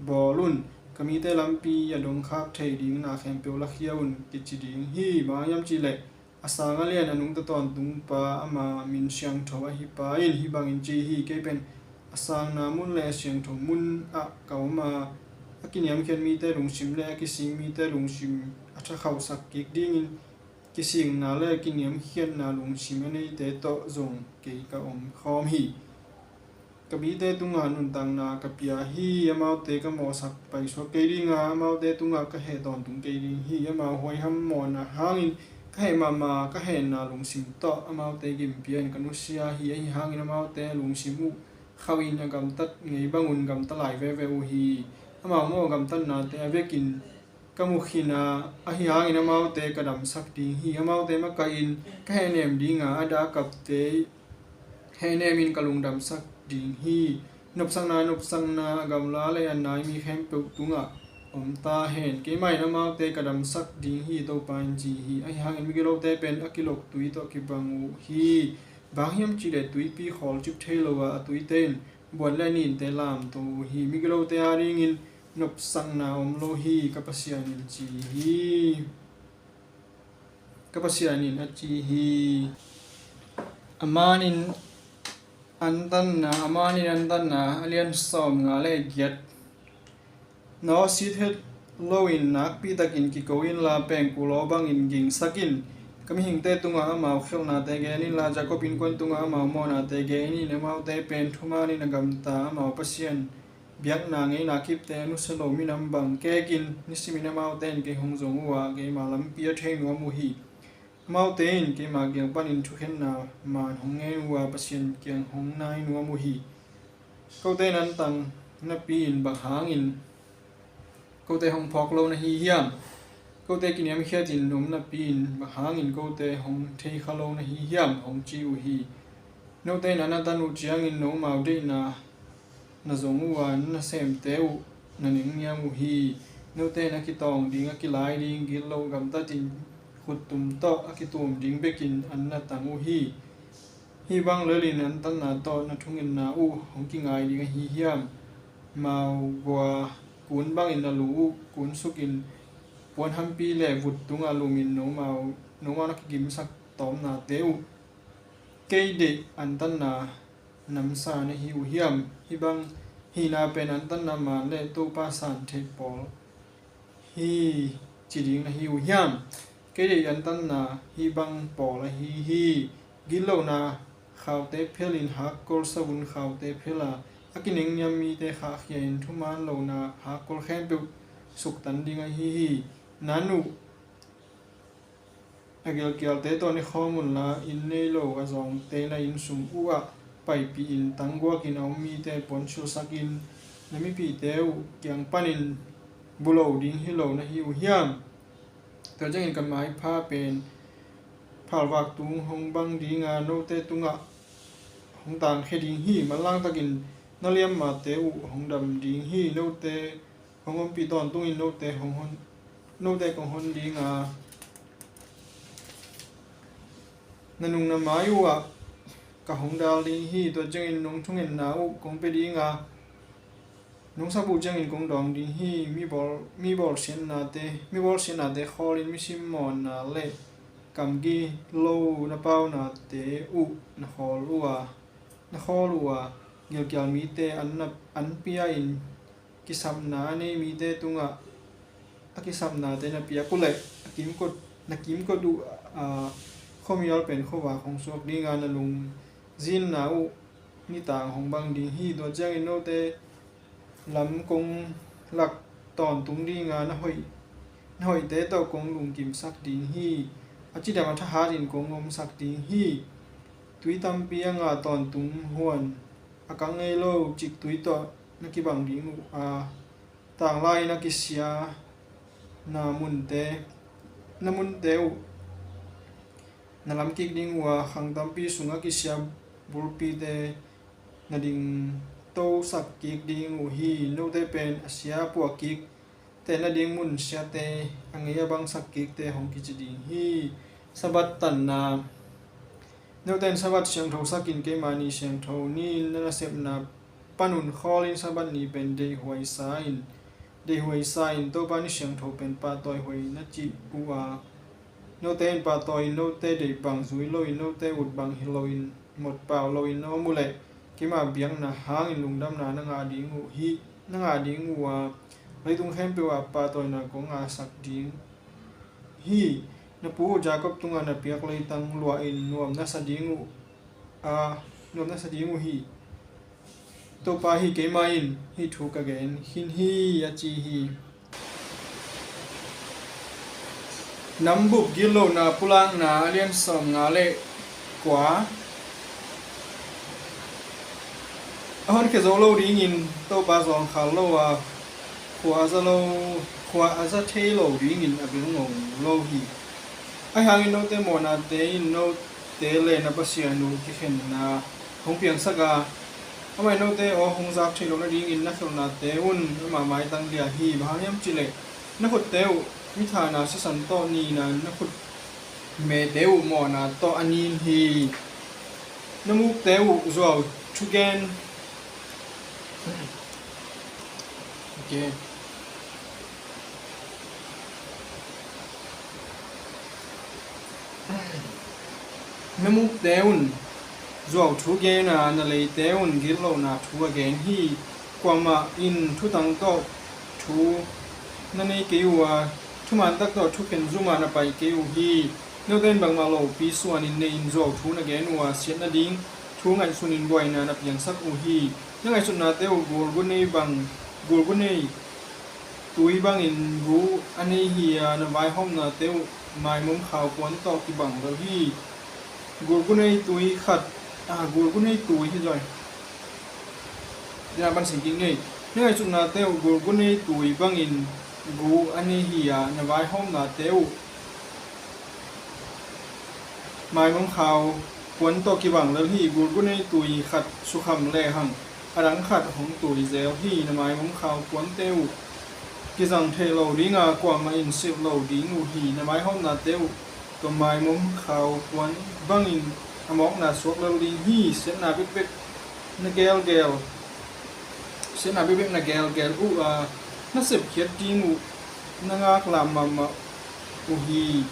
bawl un, ka mite lampi a dongkhak thei ding na khempeuh lakhia un, kici ding hi. Bang hang hiam cihleh a sang a lian a nungta tawntungpa ama min siangtho ahipa in hih bangin ci hi. Kei pen a sangna mun le a siangtho munah ka om a, a kiniamkhiat mite lungsim le a kising mite lungsim a thakhauhsak kik dingin kisikna le kiniamkhiatna lungsim a neite tawh zong kei ka om khawm hi. Ka mite tungah nuntakna ka pia hi. Amaute ka mawhsak paisuak kei dinga, amaute tungah ka heh tawntung kei ding hi. Amau huaiham mawhna hangin ka heh mahmah, ka hehna lungsim tawh amaute gimpia in ka nusia hi. Ahi hangin amaute lungsim uh khauhin a gamtat ngei bangun gamta lai veve uh hi. Amau maw gamtatnate a vekin ka mu khin a, ahi hangin amaute ka damsak ding hi. Amaute makaih in ka hehnem dinga, a dakapte hehnemin ka lungdamsak ding hi. Nopsakna, nopsakna, a gamla le a nai mi khempeuh tungah om ta hen. Keimah in amaute ka damsak ding hi, Topa in ci hi. Ahi hangin migilote pen a kilok tui tawh kibang uh hi. Bang hiam cihleh tuipi khawlcip thei lo a, a tuite in buan le ninte lamto uh hi. Migilote adingin nopsakna om lo hi, ka Pasian in ci hi. Ka Pasian in a ci hi. A manin antanna, a manin antanna, a lian sawmnga le giat. Na awsit het loin nakpitakin kiko inla, pengkul aw bangin gingsak in. Ka mihingte tungah amau khialhnate gen inla, Jacob innkuan tungah amau mawhnate gen in. Amaute pen thumanin a gamta amau Pasian biakna ngeina kipte a nusia lo minam bang kekin, nisimin amaute in kei hong zong uh a, keima lampi a thei nuam uh hi. Amaute in keima kiang panin thukhenna man hong ngen uh a, Pasian kiang hong nai nuam uh hi. Kote in antang napi-in bang hangin kote hong phawk lo na hi hiam? Kote kiniamkhiatin om napi-in bang hangin kote hong theikha lo na hi hiam? Hong ci uh hi. Note in an a tan uh ciangin nomau deihna na zong uh a, na semte uh na nengniam uh hi. Note in a kitawng ding, a kilai ding, gitloh gamtatin khuttum tawh a kitum ding bekin an na tang uh hi. Hih bang lelin antanna tawh na thungetna uh hong kingai ding ahi hiam? Mau gua kun bangin na lu uh kunsukin puanhampi le vut tungah lumin nomau, nomau na kigimsak tawmnate uh. Kei deih antanna namsa na hi uh hiam? Hih bang hihna pen antanna man le Topa san theih pawl hi ci ding na hi uh hiam? Kei deih antanna hih bang pawl ahi hi. Gitlohna khaute phelin hakkol savun khaute phela, a kinengniam mite khahkhia in thuman lohna hakkol khempeuh suktan ding ahi hi. Nan uh a gilkialte tawh ne khawm unla, inn nei lo a zawngte na inn sung uhah paipih in, tangguakin a om mite puansilsakin, na mipihte uh kiang panin bu lo ding hi lo na hi uh hiam? Tua ciangin ka maipha pen phalvak tung hong bang dinga, note tungah hong tangkhia ding hi. Manlangtakin na liammate uh hong dam ding hi. Note hong ompih tawntungin note hong hon, note kong hon dinga, na nung na mai uhah ka hong dal ding hi. Tua ciangin nong thungetna uh kong pia dinga, nong sap uh ciangin kong dawng ding hi. Mi bawl, mi bawlsiatnate, mi bawlsiatnate khawlin, mi simmawhna le kam gilo na paunate uh na khawl uh a, na khawl uh a, gilkial mite an na, an pia in, kisapna a nei mite tungah a kisapnate na piak uh leh, a kimkot, na kimkot uh a, khuamial pen khuavak hong suak dinga, na lungzinna uh nitang hong bang ding hi. Tua ciangin note lam kong lak tawntung dinga, na hoih, na hoihte tawh kong lungkimsak ding hi. A cidam a thahatin kong omsak ding hi. Tui tampi a ngah tawntung huan, a kang ngei lo ciktui tawh na kibang ding uh a, tanglai-in a kisia na munte, na munte uh na lamkik ding uh a, khang tampi sungah kisia bulpite na dingtosak kik ding uh hi. Note pen a sia puah kik te nading mun siate, a ngei a bangsak kikte hong kici ding hi. Sabbath tanna. Note in Sabbath siangtho sakin, keima ni siangtho ni-in na nasepna panun khawlin, Sabbath ni pen deihhuai sa-in, deihhuai sa-in, Topa ni siangtho pen pahtawihuai na cih uh a, note in pahtawi-in, note deih bang zui loin, note ut bang hi loin, motpau loin na om uh leh, keima biakna hangin lungdamna na ngah ding uh hi, na ngah ding uh a, leitung khempeuh ah pahtawina kong ngahsak ding hi. Na pu uh Jacob tungah na piak leitang luahin nuam na sa ding uh a, nuam na sa ding uh hi. Topa hi, keima in hih thu ka gen khin hi, a ci hi. Nambup gitlohna pulakna a lian sawmnga le kua. A honkhia zo lo dingin Topa zawngkhal lo a, khua a za lo, khua a za thei lo dingin a bil ngong lo hi. Ahi hangin note mawhnate in note le na Pasian uh kikhenna hong piangsak a, amah in note aw hong zak theih loh nadingin na khelhnate un amah maitang lia hi. Bang hang hiam cihleh na khutte uh mithana sisan tawh nin a, na khut mete uh mawhna tawh a nin hi. Na mukte uh zuau thugen. Okay. Na mukte un zuau thu gen a, na leite un gitlohna thu a gen hi. Kuamah in thutang tawh thu na nei kei uh a, thuman tak tawh thukhen zumah na pai kei uh hi. Note in bangmah lopi suanin nei-in zuau thu na gen uh a, siat nading thu ngaihsunin buaina na piangsak uh hi. Na ngaihsutnate uh gulgunei bang, gulgunei tui bangin gu a nei hi a, na vaihawmnate uh maimum khau puan tawh kibang lel hi. Gulgunei tui khat, ah, gulgunei tui hi zoi. Dina ban sin kik nei. Na ngaihsutnate uh gulgunei tui bangin gu a nei hi a, na vaihawmnate uh maimum khau puan tawh kibang lel hi. Gulgunei tui khat sukham lehang a dang khat hong tui zel hi. Na maimum khau puante uh kizang thei lo dinga, kuamah in silh lo ding uh hi. Na vaihawmnate uh tua maimum khau puan bangin a mawkna suak lel ding hi. Siatna bekbek na gelgel, siatna bekbek na gelgel uh a, na sepkhiat ding uh na ngaklam mahmah uh hi.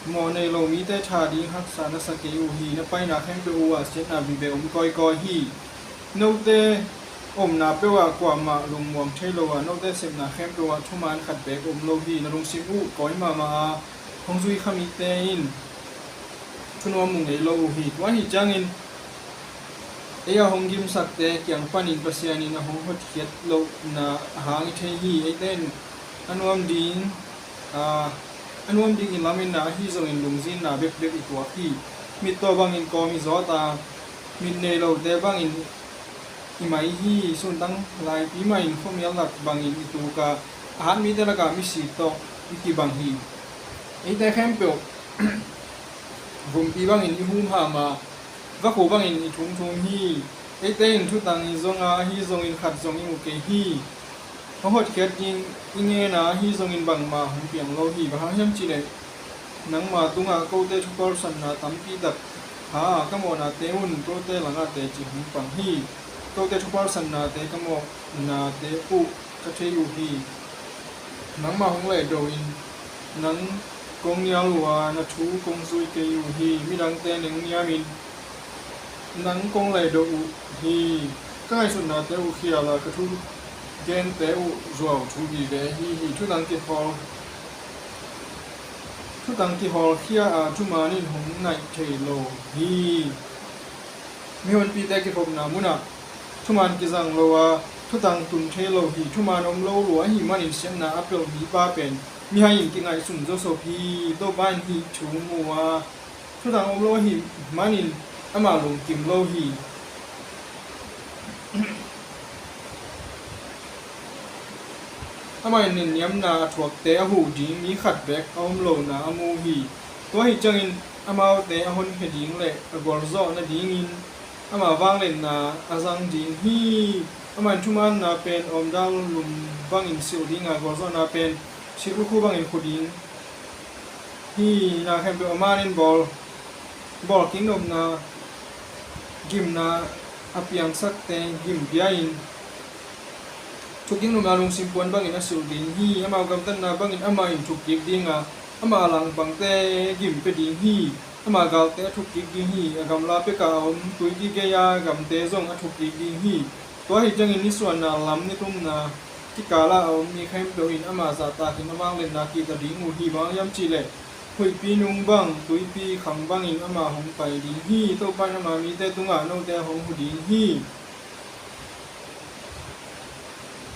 Mawh nei lo mite tha ding haksa na sa kei uh hi. Na paina khempeuh uh ah siatna vive om kawikawi hi. Note omna peuh ah kuamah lungmuang thei lo a, note sepna khempeuh ah thuman khat beek om lo hi. Na lungsim uh kawi mahmah a, hong zui kha mite in thunuam mu ngei lo uh hi. Tua ahi ciangin ei a hong gimsakte kiang panin Pasian in a hong hotkhiat lohna a hang i thei hi. Eite in a nuam ding, a, a nuam ding i lametna ahi zongin lungzinna bekbek i tuak hi. Mittaw bangin kawm i zawt a, mit nei lote bangin i mai hi. Suntang laipi mahin khuamial lak bangin i tuk a, a hat mite lakah misi tawh i kibang hi. Eite khempeuh vumpi bangin i humham a, vakhu bangin i thumthum hi. Eite in thutang i zong a, ahi zongin khat zong i mu kei hi. Hong hotkhiat ding i ngen a, ahi zongin bangmah hong piang lo hi. Bang hang hiam cih leh nangma tungah kote thupalsanna tampi tak pha a, ka mawhnate un kote langah teci hong pang hi. Kote thupalsannate ka mawhnate uh ka thei uh hi. Nangmah hong lehdo in nang kong nial uh a, na thu kong zui kei uh hi. Midangte neng niamin nang kong lehdo uh hi. Ka ngaihsutnate uh khial a, ka thugente uh zuau thu vive ahi hi. Thutang kihawl, thutang kihawlkhia a, thuman in hong naih thei lo hi. Mihonpite kikhopna munah thuman kizang lo a, thutang tun thei lo hi. Thuman om lo lua ahih manin siatna a pelh mipa pen mihai in kingaihsun zawsop hi. Topa in hih thu mu a, thutang om lo ahih manin amah lungkim lo hi. Amah in nenniamna a thuakte a huh ding mi khat bek a om lohna a mu hi. Tua ahi ciangin amaute a honkhia ding le a gualzawh nadingin ama vangliatna a zang ding hi. Amah in thumaanna pen awmdal lum bangin silh ding a, gualzawhna pen silh ukhu bangin khu ding hi. Na khempeuh a man in bawl, bawl kik nopna gimna a piangsakte gim pia in, thuk kik nopna lungsim puan bangin a silh ding hi. Amau gamtatna bangin amah in thuk kik ding a, amah a langpangte gim pia ding hi. Amah galte a thuk kik ding hi. A gamla pekah a om tuipi gei-a gamte zong a thuk kik ding hi. Tua ahi ciangin nisuahna lam nitumna kikalah a om mi khempeuh in amah zahtakin a vangliatna kihta ding uh hi. Bang hang hiam cih leh huihpi nung bang, tuipi khang bangin amah hong pai ding hi. Topa in ama mite tungah note hong huh ding hi.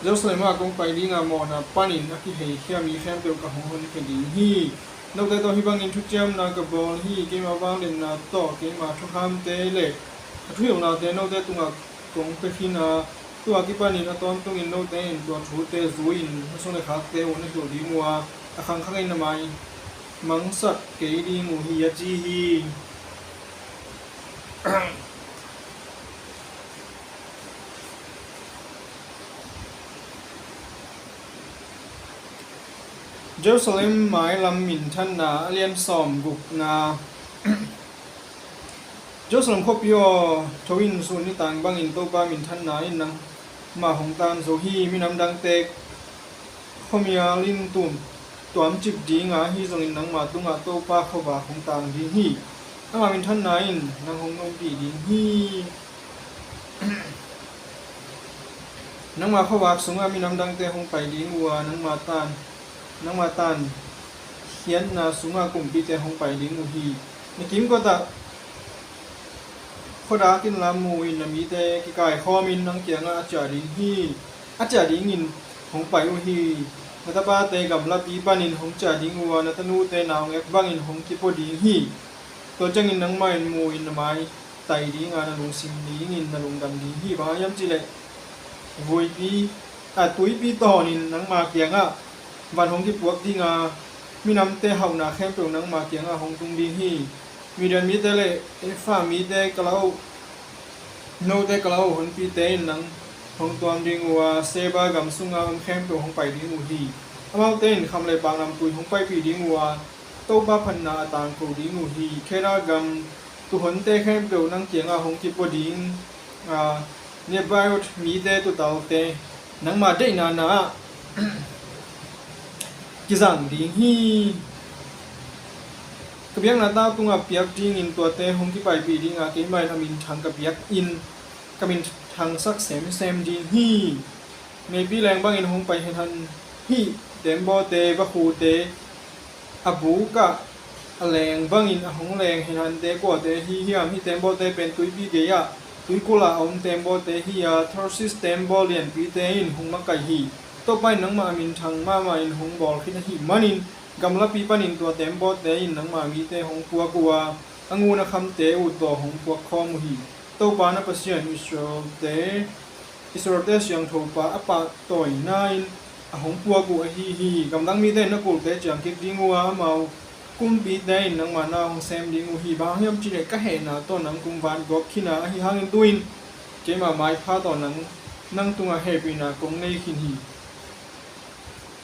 Jerusalem ah kong pai ding a, mawhna panin a kiheikhia mi khempeuh ka hong honkhia ding hi. Note tawh hih bangin thuciamna ka bawl hi. Keima vangliatna tawh keima thukhamte le a thuhilhnate note tungah kong pia khin a, tua kipanin a tawntungin note in tua thute zui-in na sung le khakte uh na hilh ding uh a, a khangkhangin na mai mangsak kei ding uh hi, a ci hi. Jerusalem mailam minthanna a lian sawm gukna. Jerusalem khuapi aw, tho in, sun nitang bangin Topa minthanna in nangmah hong tan zo hi. Minam dangte khuamial in tum tuamcip ding a, ahi zongin nangma tungah Topa khuavak hong tang ding hi. Ama minthanna in nang hong ompih ding hi. Nangma khuavak sungah minam dangte hong pai ding uh a, nangma tan, nangma tan khiatna sungah kumpite hong pai ding uh hi. Na kimkotah khuadak in lam mu in, na mite kikaikhawmin nang kiangah a ciah ding hi. A ciah dingin hong pai uh hi. Na tapate gamlapi panin hong ciah ding uh a, na tanute naungek bangin hong kipua ding hi. Tua ciangin nangmah in mu in na mai tai ding a, na lungsim dingin na lungdam ding hi. Bang hang hiam cih leh vuipi, a, tuipi tawnin nangma kiangah van hong kipuak ding a, minamte hauhna khempeuh nangma kiangah hong tung ding hi. Midian mite le Efa mite ka la uh, note ka la uh honpite in nang hong tuam ding uh a, Seba gam sunga om khempeuh hong pai ding uh hi. Amaute in kham le paknamtui hong paipih ding uh a, Topa phatna a tangko ding uh hi. Kedar gam tuuhonte khempeuh nang kiangah hong kipua ding a, Nebaioth mite tuutalte nangma deihna na-ah kizang ding hi. Ka biakna tau tungah piak dingin tuate hong kipaipih dinga keimah in a minthang ka biakinn ka minthangsak semsem ding hi. Meipi leng bangin hong pai henhan hi. Tembawte, vakhute, a bukah a leng bangin a hong leng henhante kuate hi hiam? Hih tembawte pen tuipi gei-ah tuikulh ah a om tembawte hi a, Tarshish tembaw lianpite in hong makaih hi. Topa in nangmah a minthang mahmah in hong bawl khit ahih manin gamlapi panin tua tembawte in nangmah mite hong puak uh a, a ngun a khamte uh tawh hong puak khawm uh hi. Topa na Pasian Israelte, Israelte siangthopa a pahtawina in a hong puak uh ahi hi. Gamdang mite in na kulte ciang kik ding uh a, amau kumpite in nangmah na hong sem ding uh hi. Bang hang hiam cihleh ka hehna tawh nang kong van gawp khin a, ahi hangin tu-in keima maipha tawh nang, nang tungah hehpihna kong nei khin hi.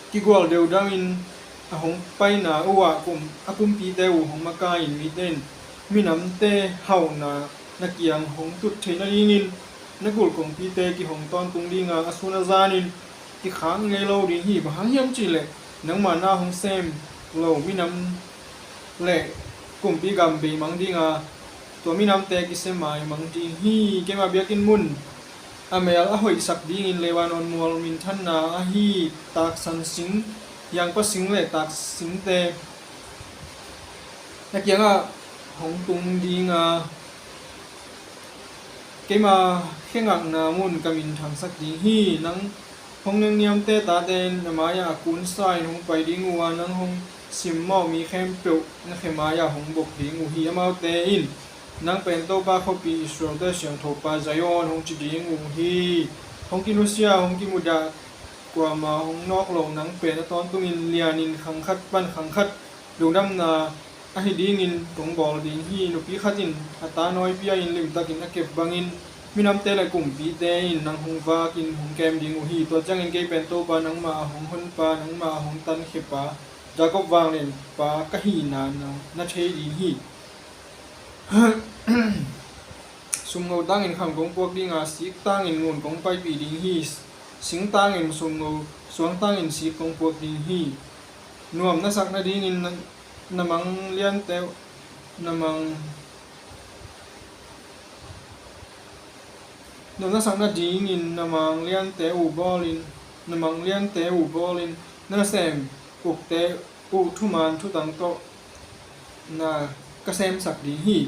Kigual deuhdeuhin a hong paina uhah kum, a kumpite uh hong makai-in mite in minamte hauhna na kiang hong tut theih nadingin na kulh kongpite kihong tawntung dinga a sun a zanin kikhak ngei lo ding hi. Bang hang hiam cihleh nangmah na hong sem lo minam le kumpi gam bei mang dinga tua minamte kisia maimang ding hi. Keima biakinn mun a mel a hoihsak dingin Lebanon mual minthanna ahi taksan sing, yangpa sing le taksingte na kiangah hong tung dinga keima khe ngakna mun ka minthangsak ding hi. Nang hong nengniamte tate na mai-ah a kunsa in hong pai ding uh a, nang hong simmawh mi khempeuh na khe mai-ah hong bok ding uh hi. Amaute in nang pen Topa khuapi, Israelte siangthopa Zion hong ci ding uh hi. Hong kinusia, hong kimudah, kuamah hong nawk lo nang pen a tawntungin lianin khang khat pan khang khat lungdamna ahi dingin kong bawl ding hi. Nupi khat in a ta nawi pia-in limtakin a kep bangin minamte le kumpite in nang hong vakin hong kem ding uh hi. Tua ciangin kei pen Topa nangmah a hong honpa, nangmah a hong tankhiapa, Jakob vanglianpa ka hihna na, na thei ding hi. Sumngo tangin kham kong puak dinga, sik tangin ngun kong paipih ding hi. Sing tangin sumngo, suang tangin sik kong puak ding hi. Nuam na sak nadingin na, na mang liante, na mang, nuam na sak nadingin na mang liante uh bawlin, na mang liante uh bawlin, na nasem ukte uh thuman thutang tawh na ka semsak ding hi.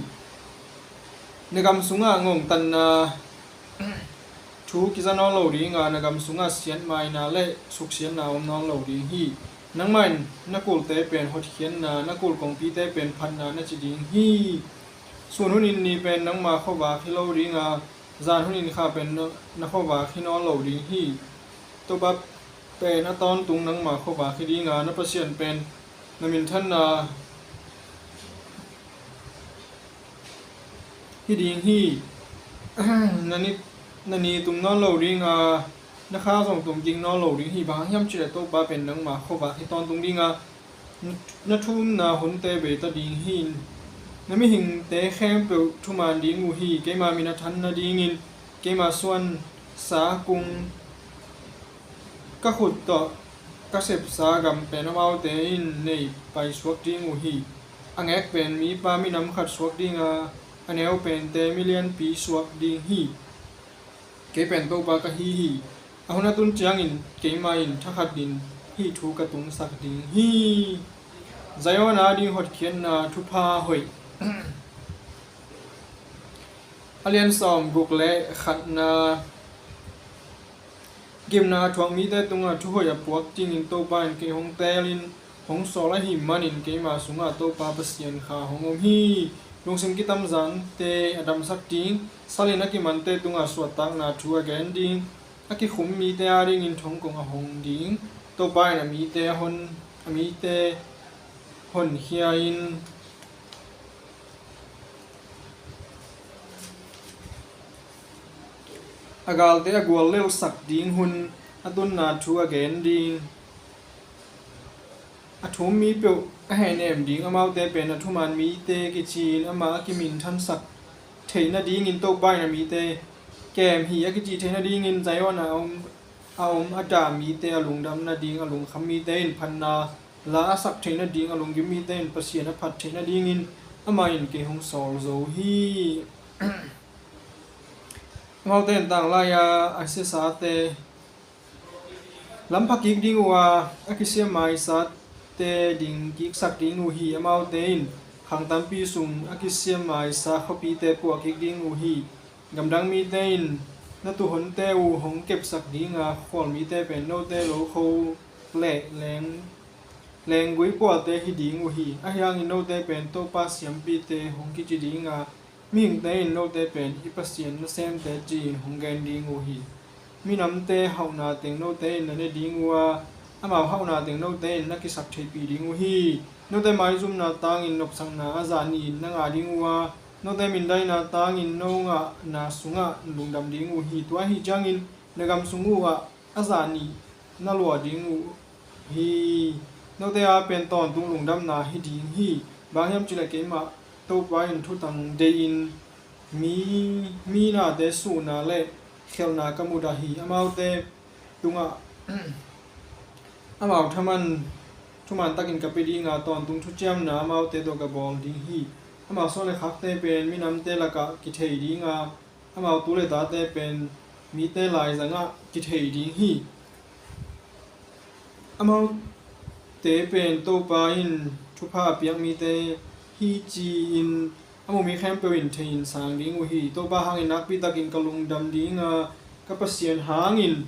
Na gam sungah ngongtatna thu kiza nawn lo dinga, na gam sungah siatmaina le suksiatna om nawn lo ding hi. Nangmah in na kulte pen hotkhiatna, na kul kongpite pen phatna na ci ding hi. Sun hunin ni pen nangma khuavak hi lo dinga, zan hunin kha pen na, na khuavak hi nawn lo ding hi. Topa pen a tawntung nangma khuavak hi dinga, na Pasian pen na minthanna hi ding hi. Na ni, na ni tum nawn lo dinga, na kha zong tum kik nawn lo ding hi. Bang hang hiam cihleh Topa pen nangma khuavak hi tawntung dinga, na, na thumna hunte beita ding hi. Na mihingte khempeuh thuman ding uh hi. Keima min a than nadingin keima suansa kung ka khut tawh ka sepsa gam pen amaute in nei paisuak ding uh hi. A ngek pen mipa minam khat suak dinga, a neu pente milianpi suak ding hi. Kei pen Topa ka hi hi. A hun a tun ciangin keimah in thakhatin hih thu ka tungsak ding hi. Zion ading hotkhiatna thupha hoih. A lian sawm guk le khatna. Gimna a thuak mite tungah thuhoih a puak dingin Topa in kei hong teelin hong sawl ahih manin keima sungah Topa Pasian kha hong om hi. Lungsim kitamzante a damsak ding, salin a kimante tungah suahtakna thu a gen ding, a kikhum mite adingin thongkong a hong ding, Topa in a mite a hon, a mite honkhia-in a galte a guallelhsak ding hun a tunna thu a gen ding. A thum mi peuh a hehnem ding, amaute pen a thuman mite kici-in amah a kiminthansak theih nadingin Topa in a mite kem hi a kici theih nadingin Zion a om, a om a dah mite a lungdam nading a lungkham mite in phatna la a sak theih nading a lunggim mite in Pasian a phat theih nadingin amah in kei hong sawl zo hi. Amaute in tanglai-a a siasate lam pha kik ding uh a, a kisiam maisate ding kiksak ding uh hi. Amaute in khang tampi sung a kisiam maisa khuapite puah kik ding uh hi. Gamdang mite in na tuuhonte uh hong kepsak ding a, khualmite pen note lokho le leng, lenggui puahte hi ding uh hi. Ahi hangin note pen Topa siampite hong kici ding a, mihingte in note pen i Pasian nasemte ci-in hong gen ding uh hi. Minamte hauhna teng note in na ne ding uh a, amau hauhna teng note in na kisaktheihpih ding uh hi. Note maizumna tangin nopsakna a zah nih in na ngah ding uh a, note mindaina tangin no ngahna sungah lungdam ding uh hi. Tua ahi ciangin na gam sung uh ah a zah nih na luah ding uh hi. Note a pen tawntung lungdamna hi ding hi. Bang hiam cih leh keimah Topa in thutang deihin mi, mi nate suhna le khelhna ka mudah hi. Amaute tungah amau thaman, thuman takin ka pia ding a, tawntung thuciamna amaute tawh ka bawl ding hi. Amau suan le khakte pen minamte lakah kithei ding a, amau tu le tate pen mite laizangah kithei ding hi. Amaute pen Topa in thupha a piak mite hi ci-in a mu mi khempeuh in thei in sang ding uh hi. Topa hangin nakpi takin ka lungdam ding a, ka Pasian hangin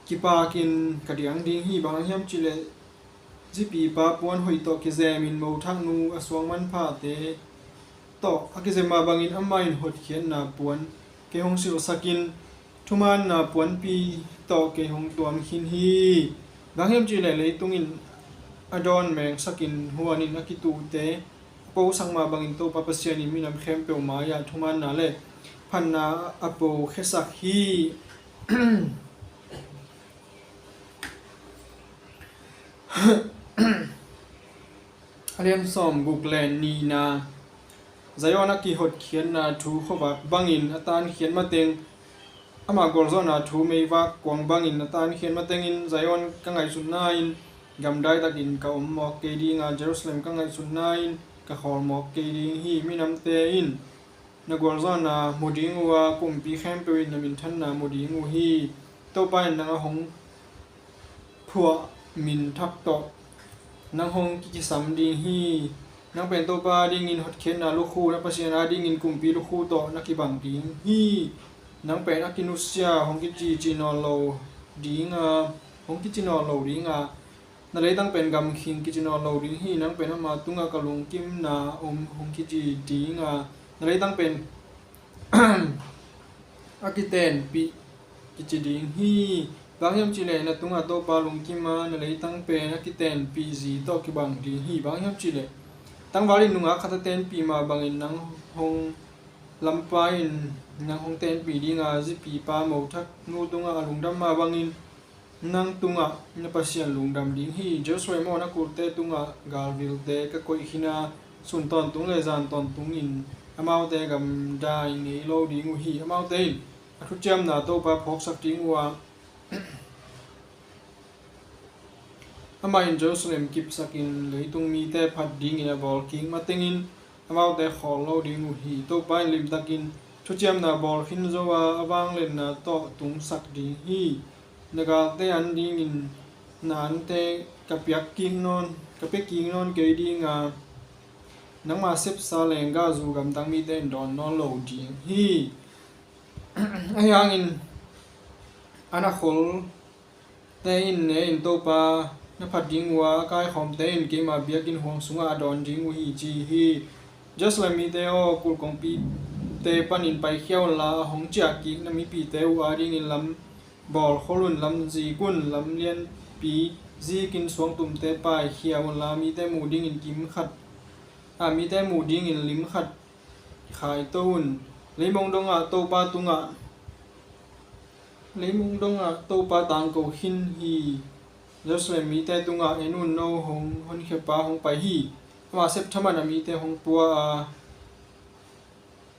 kipakin ka diang ding hi. Bang hang hiam cih leh zipipa puan hoih tawh kizemin mothaknu a suang manphate tawh a kizem mah bangin amah in hotkhiatna puan kei hong silhsakin thumaanna puanpi tawh kei hong tuam khin hi. Bang hiam cih leh leitung in a dawn mengsakin huanin a kituhte a posak mah bangin Topa Pasian in minam khempeuh mai-ah thumaanna le phatna a po khiasak hi. A lian sawm guk le nihna. Zion a kihotkhiatna thu khuavak bangin a tankhiat mateng, ama gualzawhna thu meivak kuang bangin a tankhiat matengin Zion ka ngaihsutna in gamdai takin ka om mawk kei ding a, Jerusalem ka ngaihsutna in ka khawl mawk kei ding hi. Minamte in na gualzawhna mu ding uh a, kumpi khempeuh in na minthanna mu ding uh hi. Topa in nang a hong phuah min thak tawh nang hong kikisam ding hi. Nang pen Topa adingin hotkhiatna lukhu, na Pasian adingin kumpi lukhu tawh na kibang ding hi. Nang pen a kinusia hong kici ci nawn lo ding a, hong kici nawn lo ding a, na leitang pen gamkhing kici nawn lo ding hi. Nang pen ama tungah ka lungkimna om hong kici ding a, na leitang pen a kitenpih kici ding hi. Bang hiam cih leh na tungah Topa lungkim a, na leitang pen a kitenpih zi tawh kibang ding hi. Bang hiam cih leh tangval in nungak khat a tenpih mah bangin nang hong, lampa in nang hong tenpih ding a, zipipa mothaknu tungah a lungdam mah bangin nang tungah na Pasian lungdam ding hi. Jerusalem aw, na kulte tungah galvilte ka koih khin a, sun tawntung le zan tawntungin amaute gamdai ngei lo ding uh hi. Amaute in a thuciamna Topa phawksak ding uh a, amah in Jerusalem kipsakin leitung mite phat dingin a bawl kik matengin amaute khawl lo ding uh hi. Topa in limtakin thuciamna bawl khin zo a, a vangliatna tawh tungsak ding hi. Na galte an dingin na ante ka piak kik nawn, ka pia kik nawn kei ding a, nangma sepsa lenggahzu gamdang mite in dawn nawn lo ding hi. Ahi hangin an a khol te in ne in Topa na phat ding uh a, a kaikhawmte in keima biakinn huang sungah a dawn ding uh hi, ci hi. Jerusalem mite aw, kulh kongpite panin paikhia unla, a hong ciahkik na mipite uh adingin lam bawl khol un, lam zik un, lam lianpi zikin suangtumte paikhia unla, mite muh dingin kim khat, a, mite muh dingin lim khat khaito un. Leimong dongah Topa tungah, leimong dongah Topa tangko khin hi. Jerusalem mite tungah, en un, no hong honkhia pa hong pai hi. Ama sep thaman a mite hong pua a,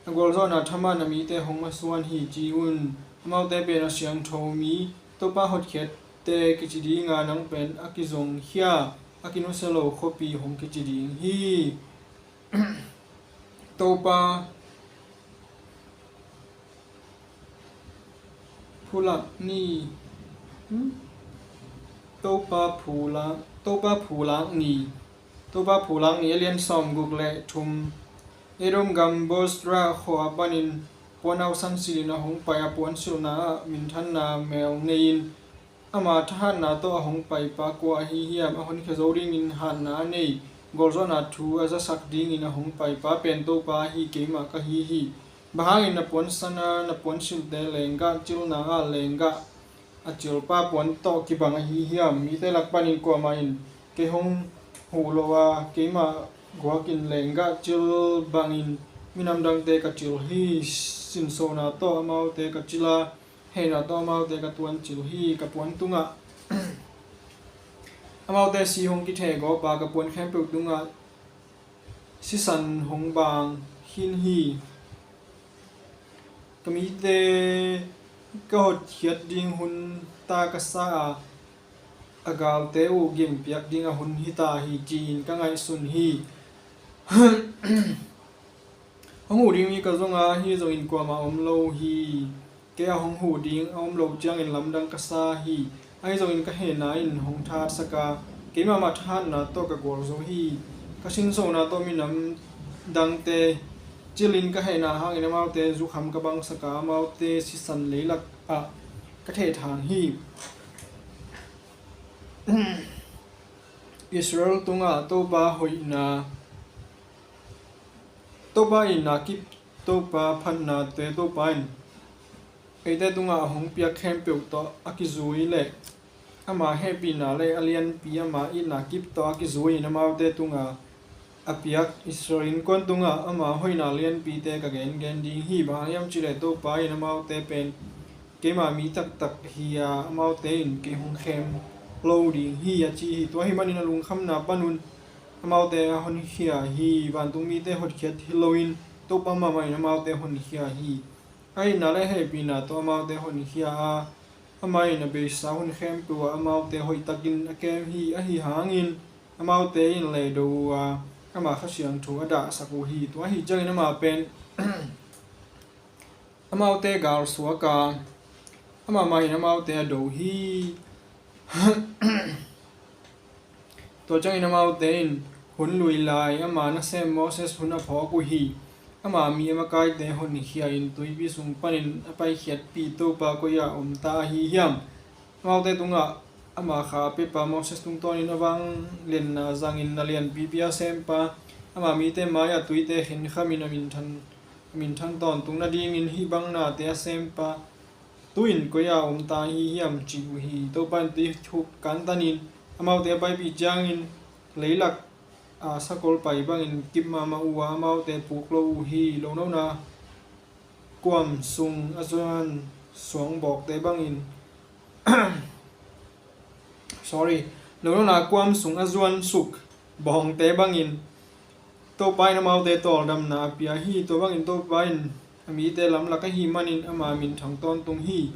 a gualzawhna thaman a mite hong masuan hi, ci un. Amaute pen a siangtho mi, Topa hotkhiat te kici dinga nang pen a kizongkhia, a kinusia lo khuapi hong kici ding hi. Topa phulak ni, hmm? Topa phulak, Topa phulak ni, Topa phulak ni. A lian sawm guk le thum. Edom gam Bozra khua panin puanau sansilin a hong pai a, puansilna ah minthanna mel nei-in ama thahatna tawh a hong paipa kua ahi hiam? A honkhia zo dingin hatna a nei, gualzawhna thu a zasak dingin a hong paipa pen Topa ahi keimah ka hi hi. Bang hangin na puansana, na puansilte lenggah cilna ah lenggah a cilpa puan tawh kibang ahi hiam? Mite lak panin kuamah in kei hong huh lo a, keimah guakin lenggah cil bangin minam dangte ka cil hi. Sinsona tawh amaute ka cil a, hehna tawh amaute ka tuancil hi. Ka puan tungah amaute si hong kitheh gawp a, ka puan khempeuh tungah sisan hong bang khin hi. Ka mite ka hotkhiat ding hun ta ka sa a, a galte uh gimpiak ding a hun hi ta hi, ci-in ka ngaihsun hi. Hong huh ding mi ka zong a, ahi zongin kuamah om lo hi. Kei a hong huh ding a om lo ciangin lamdang ka sa hi. Ahi zongin ka hehna in hong thahatsak a, keimah mah thahatna tawh ka gualzo hi. Ka sinsona tawh minam dangte cilin ka hehna hangin amaute zukham ka bangsak a, amaute sisan leilak ah ka thehthang hi. Israel tungah Topa hoihna, Topa itna kip, Topa phatnate, Topa in eite tungah a hong piak khempeuh tawh a kizui le ama hehpihna le a lianpi, ama itna kip tawh a kizui in amaute tungah a piak Israel innkuan tungah ama hoihna lianpite ka gengen ding hi. Bang hang hiam cih leh Topa in amaute pen keima mi taktak hi a, amaute in kei hong khem lo ding hi, a ci hi. Tua ahih manin a lungkhamna panun amaute a honkhia hi. Vantung mite hotkhiat hi loin Topa mahmah in amaute honkhia hi. A itna le hehpihna tawh amaute honkhia a, amah in a beisa hun khempeuh ah amaute hoihtakin a kem hi. Ahi hangin amaute in leh do uh a, ama Kha Siangtho a dahsak uh hi. Tua ahih ciangin amah pen amaute galsuak a, amah mah in amaute a do hi. Tua ciangin amaute in hun lui lai ama nasem Moses hun a phawk uh hi. Ama mi a makaite honkhia in tuipi sung panin a paikhiatpi Topa koi-ah om ta ahi hiam? Amaute tungah ama kha a pepa Moses tungtawnin a vangliatna zangin na lianpipi a sempa, ama mite mai-ah tuite khenkhamin a minthang, a minthang tawntung nadingin hih bang nate a sempa tu-in koi-ah om ta ahi hiam, ci uh hi. Topa in tui thuk kantanin amaute a paipih ciangin leilak a sakol pai bangin kip mahmah uh a, amaute puk lo uh hi. Lonona kuam sung a zuan suangbawkte bangin, sorry, lonona kuam sung a zuan suk bawngte bangin Topa in amaute tawldamna a pia hi. Tua bangin Topa in a mite lamlak ahih manin ama minthang tawntung hi.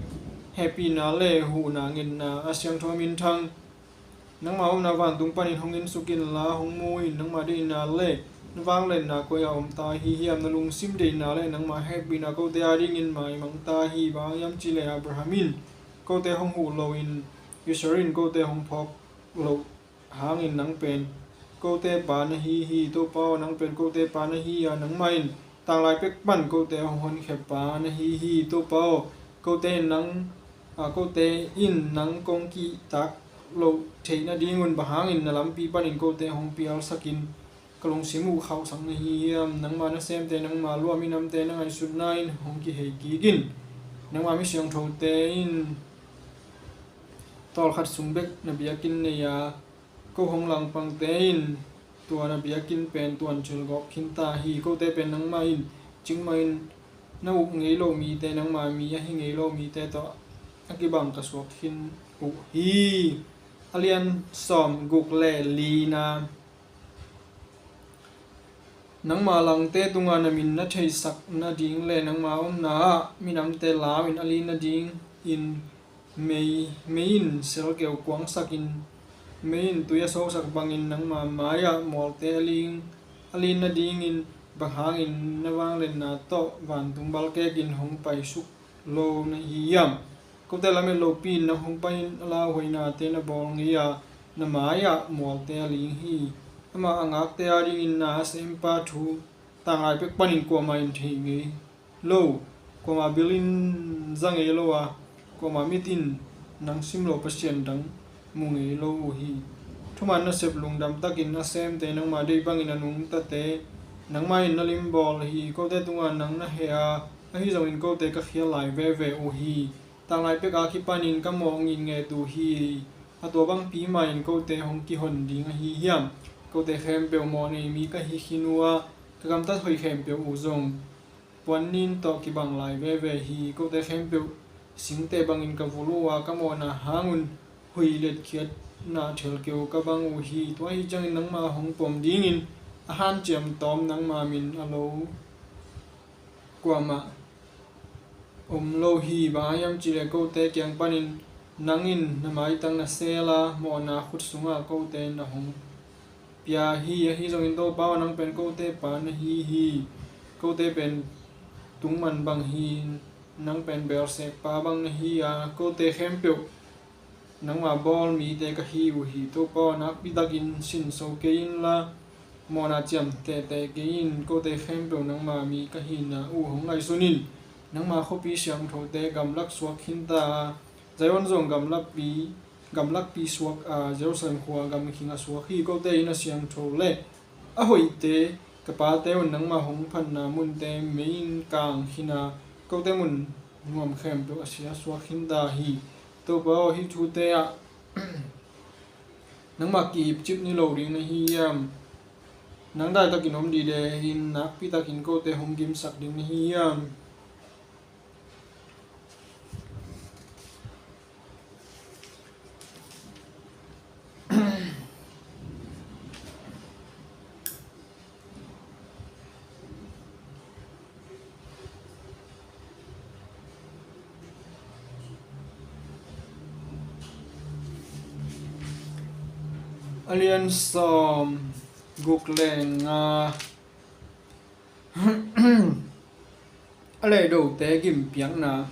Hehpihna le huhna ngetna a siangtho a minthang, nangma omna vantung panin hong insuk inla hong mu in. Nangma deihna le na vangliatna koi-ah om ta ahi hiam? Na lungsim deihna le nangma hehpihna kote adingin maimang ta hi. Bang hang hiam cih leh Abraham in kote hong huh loin Israel in kote hong phawk loh hangin nang pen kote pa na hi hi. Topa aw, nang pen kote pa na hi a, nangmah in tanglai pek pan kote hong honkhia pa na hi hi. Topa aw, kote in nang, a, kote in nang kong kihtak loh theih nadingun bang hangin na lampi panin kote hong pialsakin ka lungsim uh khauhsak na hi hiam? Nangma nasemte, nangma lua minamte na ngaihsutna in hong kihei kik in. Nangma mi siangthote in tawlkhat sung bek na biakinn nei a, ko hong langpangte in tua na biakinn pen tuancil gawp khin ta hi. Kote pen nangmah in cikmahin na uk ngei lo mite, nangma mi ahi ngei lo mite tawh a kibang ka suak khin uh hi. A lian sawm guk le lina. Nangma langte tungah na min na theihsak nading le nangma omna ah minamte lau in a li nadingin mei, mei in selkeu kuangsakin, mei in tui a sawksak bangin nangma mai-ah mualte a ling, a lin nadingin bang hangin na vangliatna tawh vantung balkekin hong paisuk lo na hi hiam? Kote lamet lopi-in nang hong pai-in a lauhuainate na bawl ngei a, na mai-ah mualte a ling hi. Amah a ngakte adingin na a sempa thu tanglai pek panin kuamah in thei ngei lo, kuamah bil in za ngei lo a, kuamah mit in nang sim lo pasian dang mu ngei lo uh hi. Thuman nasep lungdam takin a semte nangma deih bangin a nungtate nangmah in na limbawl hi. Kote tungah nang na heh a, ahi zongin kote ka khial lai veve uh hi. Tanglai pek a kipanin ka mawh ngitnget uh hi. A tua bangpi mah in kote hong kihon ding ahi hiam? Kote khempeuh mawh nei mi ka hi khin uh a, ka gamtat hoih khempeuh uh zong puannin tawh kibang lai veve hi. Kote khempeuh singteh bangin ka vul uh a, ka mawhna hangun huih letkhiatna thelkeu ka bang uh hi. Tua ahi ciangin nangmah hong pom dingin a hanciam tawm nangma min a lo kuamah om lo hi. Bang hang hiam cihleh kote kiang panin nang in na maitang na sel a, mawhna khut sungah kote na hong pia hi. Ahi zongin Topa aw, nang pen kote pa na hi hi. Kote pen tungman bang hi, nang pen belsekpa bang na hi a, kote khempeuh nangma bawl mite ka hi uh hi. Topa aw, nakpi takin sinso kei inla, mawhna ciam tehteh kei in. Kote khempeuh nangma mi ka hihna uh hong ngaihsun in. Nangma khuapi siangthote gamlak suak khinta a, Zion zong gamlakpi, gamlakpi suak a, Jerusalem khua gamkhing a suak hi. Kote in a siangtho le a hoihte, ka pate un nangma hong phatna munte mei in kang khin a, kote mun nuam khempeuh a sia suak khinta hi. Topa aw, hih thute ah nangmah kihipcip ni lo ding na hi hiam? Nang daitakin om dide in nakpi takin kote hong gimsak ding na hi hiam? A lian sawm guk le nga. A leidote gimpiakna.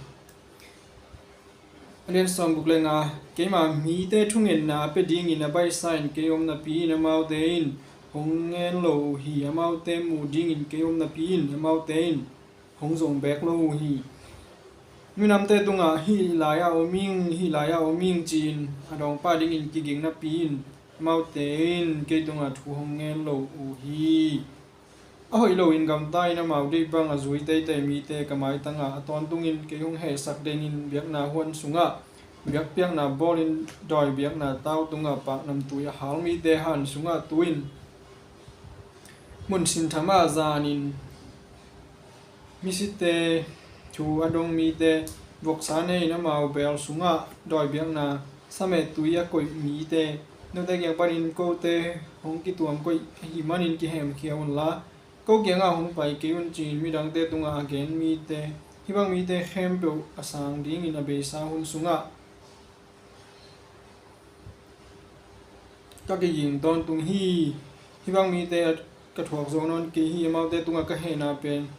A lian sawm guk le nga. Keima mite thungetna a pia dingin a baihsa in kei om napi-in amaute in hong ngen lo uh hi. Amaute muh dingin kei om napi-in amaute in hong zong beek lo uh hi. Minamte tungah hih lai-ah om ing, hih lai-ah om ing ci-in a dawngpa dingin kiging napi-in amaute in kei tungah thu hong ngen lo uh hi. A hoih loin gamta-in amau deih bang a zui teitei mite ka maitangah a tawntungin kei hong hehsak dengin biakna huan sungah biakpiakna bawlin dawi biakna tau tungah paknamtui a hal mite han sungah tu-in mun sintham ah zanin misite thu a dong mite voksa nei-in amau beel sungah dawi biakna samet tui a koih mite, note kiang panin kote hong kituam koih ahih manin kihemkhia unla, ko kiangah hong pai kei un ci-in midangte tungah a gen mite, hih bang mite khempeuh a sang dingin a beisa hun sungah ka kiging tawntung hi. Hih bang mite ka thuak zo nawn kei hi. Amaute tungah ka hehna pen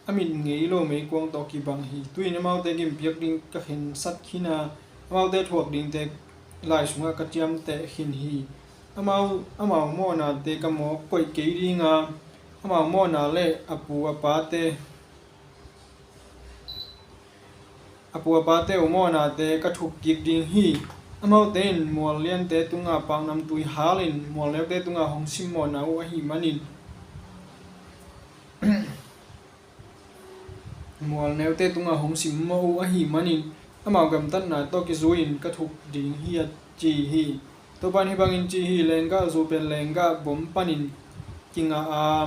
a mit ngei lo meikuang tawh kibang hi. Tu-in amaute gimpiak ding ka khensat khin a, amaute thuak dingte lai sungah ka ciamteh khin hi. Amau, amau mawhnate ka mawk koih kei ding a, amau mawhna le a pu a pate, a pu a pate uh mawhnate ka thuk kik ding hi. Amaute in mual liante tungah paknamtui halin mual neute tungah hong simmawhna uh ahih manin, mual neute tungah hong simmawh uh ahih manin amau gamtatna tawh kizui-in ka thuk ding hi, a ci hi. Topa in hih bangin ci hi. Lenggah zu pen lenggah bom panin kingah a,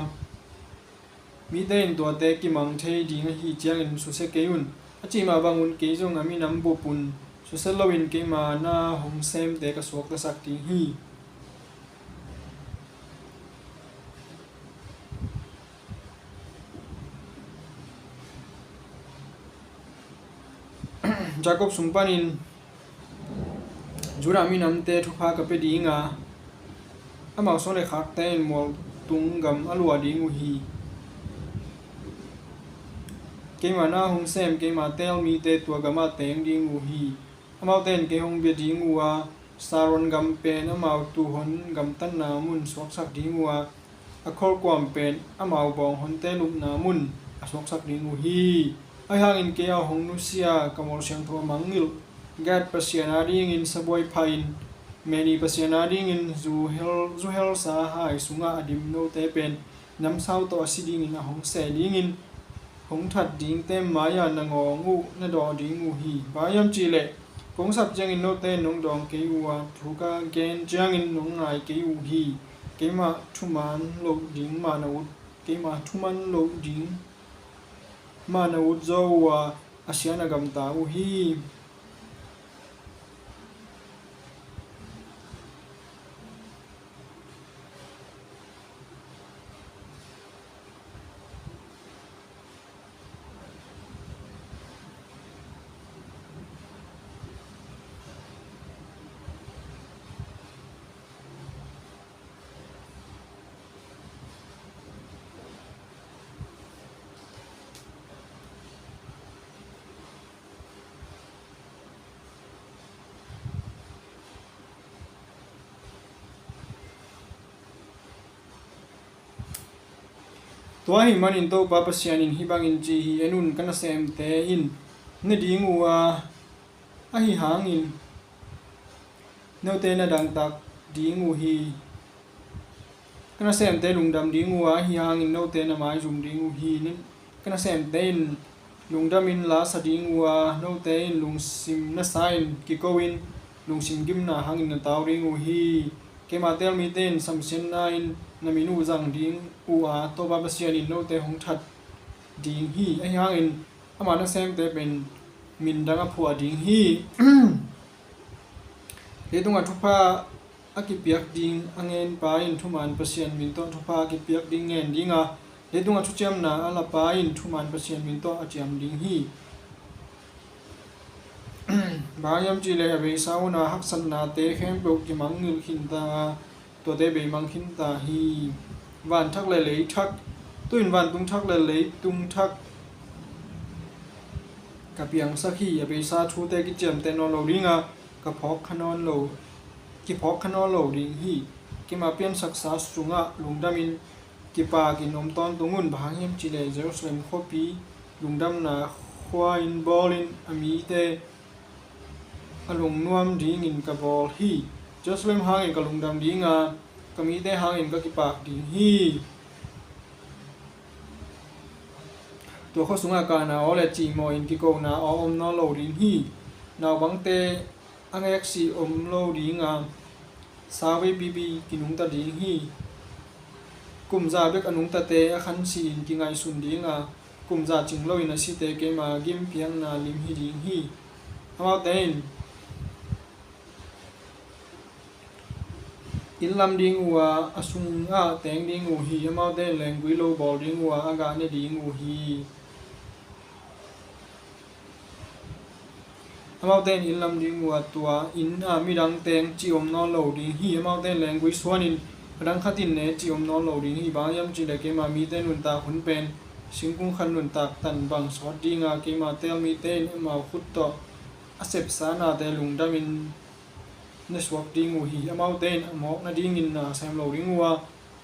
mite in tuate kimang thei ding ahih ciangin susia kei un, a cih mah bangun kei zong a minam bup un susia loin keima na hong semte ka suaktasak ding hi. Jacob sung panin Judah minamte thupha ka pia ding a, amau suan le khakte in mualtung gam a luah ding uh hi. Keima na hong sem keima teel mite tua gamah teng ding uh hi. Amaute in kei hong bia ding uh a, Sharon gam pen amau tuuhon gamtatna mun suaksak ding uh a, Akhor kuam pen amau bawnghonte lupna mun a suaksak ding uh hi. Ahi hangin kei a hong nusia ka mual siangtho a mangngilh Gad Pasian adingin sabuai pha-in, Meni Pasian adingin zu hel, zu helsa hai sungah a dim note pen namsau tawh a si dingin a hong seh dingin hong that dingte mai-ah na ngawng uh na dawh ding uh hi. Bang hiam cihleh kong sap ciangin note in nong dawng kei uh a, thu ka gen ciangin nong ngai kei uh hi. Keimah thuman loh ding mah na ut, keimah thuman loh ding mah na ut zaw uh a, a sia na gamta uh hi. Tua ahih manin Topa Pasian in hih bangin ci hi, en un, ka nasemte in ne ding uh a, ahi hangin note na dangtak ding uh hi. Ka nasemte lungdam ding uh a, ahi hangin note na maizum ding uh hi. Ka nasemte in lungdamin la sa ding uh a, note in lungsim nasa-in kiko-in lungsim gimna hangin na tau ding uh hi. Keima teel mite in samsiatna-in na min uh zang ding uh a, Topa Pasian in note hong that ding hi. Ahi hangin ama nasemte pen min dang a phuah ding hi. Leitungah thupha a kipiak ding a ngenpa in thuman Pasian min tawh thupha a kipiak ding ngen ding a, leitungah thuciamna a lapa in thuman Pasian min tawh a ciam ding hi. Bang hiam cihleh a beisa hunah haksatnate khempeuh kimangngilh khinta a, tuate beimang khinta hi. Van thak le lei thak, tu-in vantung thak le leitung thak ka piangsak hi. A beisa thute kiciamteh nawn lo ding a, ka phawk kha nawn lo, kiphawk kha nawn lo ding hi. Keima piansaksa sungah lungdamin kipakin om tawntung un. Bang hang hiam cihleh Jerusalem khuapi lungdamna khua-in bawlin a mite a lungnuam dingin ka bawl hi. Jerusalem hangin ka lungdam ding a, ka mite hangin ka kipak ding hi. Tua khua sungah kahna aw le cihmawhin kikona aw om nawn lo ding hi. Naupangte a ngeksi om lo ding a, sauvei pipi kinungta ding hi. Kum za bek a nungtate a khansihin kingaihsun ding a, kum za cing loin a site keima gimpiakna lim hi ding hi. Amaute in inn lam ding uh a, a sungah teng ding uh hi. Amaute in lenggui lo bawl ding uh a, a gah ne ding uh hi. Amaute in inn lam ding uh a, tua inn ah midang teng cih om nawn lo ding hi. Amaute in lenggui suanin a dang khat in ne cih om nawn lo ding hi. Bang hiam cihleh keima mite nuntak hun pen singkung khat nuntak tan bang sawt ding a, keima teel mite in amau khut tawh a sepsa nate lungdamin na suak ding uh hi. Amaute in a mawk nadingin na sem lo ding uh a,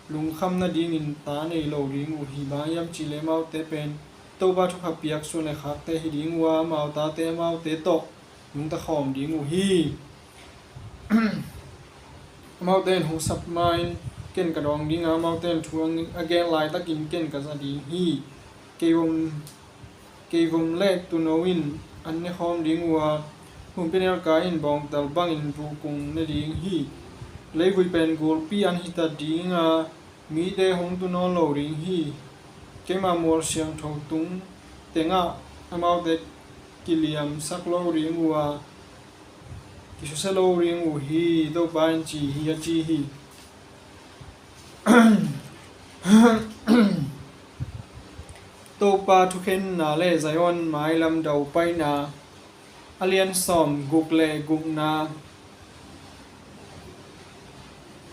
lungkham nadingin ta nei lo ding uh hi. Bang hiam cihleh amaute pen Topa thupha piak suan le khakte hi ding uh a, amau tate amaute tawh nungta khawm ding uh hi. Amaute in hong sap ma-in ken ka dawng ding a, amaute in thu a gen laitakin ken ka za ding hi. Kei vom Kei vom le tuuno in an ne khawm ding uh a, humpinelkai in bawngtal bangin vukung ne ding hi. Leivui pen gulpi an hita ding a, mite hong tu nawn lo ding hi. Keima mual siangtho tung tengah amaute kiliamsak lo ding uh a, kisusia lo ding uh hi, Topa in ci hi, a ci hi. Topa thukhenna le Zion mailam daupaina, a lian sawm guk le gukna.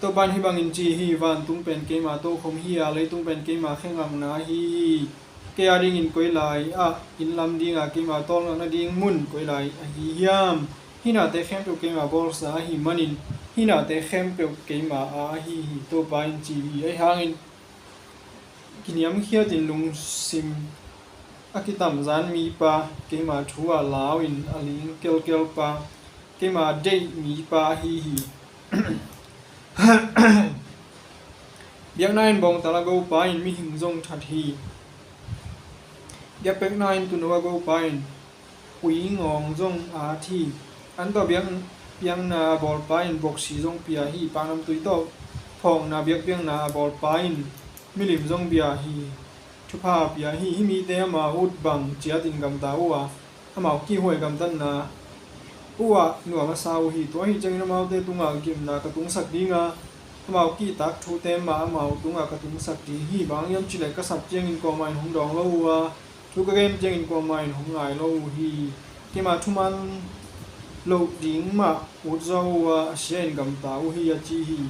Topa in hih bangin ci hi: Vantung pen keima tokhom hi a, leitung pen keima khe ngakna ahi hi. Kei a dingin koi lai ah inn lam dinga, keima tawlngak nading mun koi lai ahi hiam? Hih nate khempeuh keima bawlsa ahih manin hih nate khempeuh keima a ahi hi, Topa in ci hi. Ahi hangin kiniamkhiatin lungsim a kitamzan mipa, keima thu-ah lau-in a ling kelkelpa, keima deih mipa ahi hi. Biakna-in bawngtal a gopa in mihing zong that hi. Biakpiakna-in tuuno a gopa in uingawng zong at hi. An tawh biak, biakpiakna a bawlpa in boksi zong pia hi. Paknamtui tawh phawkna biakpiakna a bawlpa in milim zong bia hi. Thupha pia hi. Hih mite amau ut bang ciatin gamta uh a, amau kihhuai gamtatna uh ah nuam a sa uh hi. Tua ahih ciangin amaute tungah gimna ka tungsak ding a, amau kihtak thute mah amau tungah ka tungsak ding hi. Bang hang hiam cih leh ka sap ciangin kuamah in hong dawng lo uh a, thu ka gen ciangin kuamah in hong ngai lo uh hi. Keima thuman loh ding mah ut zaw uh a, a sia-in gamta uh hi, a ci hi.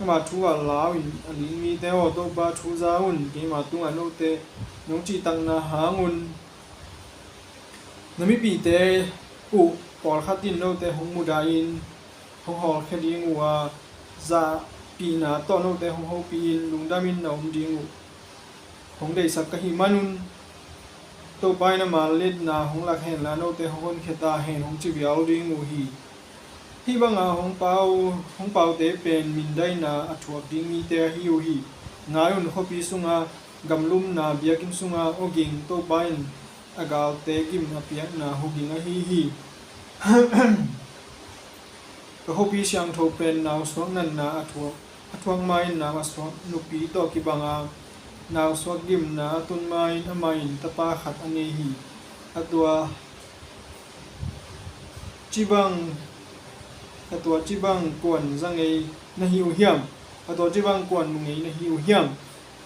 Ama thu-ah lau-in a ling mite aw, Topa thu za un. Keima tungah note nong cihtakna hang un na mipihte uh pawlkhat in note hong mudahin hong hawlkhia ding uh a, zahpihna tawh note hong hopihin lungdamin na om ding uh hong deihsak ka hih manun, Topa in ama liatna hong lak henla, note hong honkhia ta hen, hong ci vial ding uh hi. Hih banga hong pau, hong paute pen mindaina a thuak ding mite ahi uh hi. Ngai un, khuapi sunga gamlumna, biakinn sunga awging, Topa in a galte gim a piakna huging ahi hi. Ka khuapi siangtho pen nausuak natna a thuak, a thuak ma-in nau a suak nupi tawh kibanga nausuak gimna a tun ma-in amah in tapa khat a nei hi. A tua cibang, a tua cibang kuan za ngei na hi uh hiam? A tua cibang kuan mu ngei na hi uh hiam?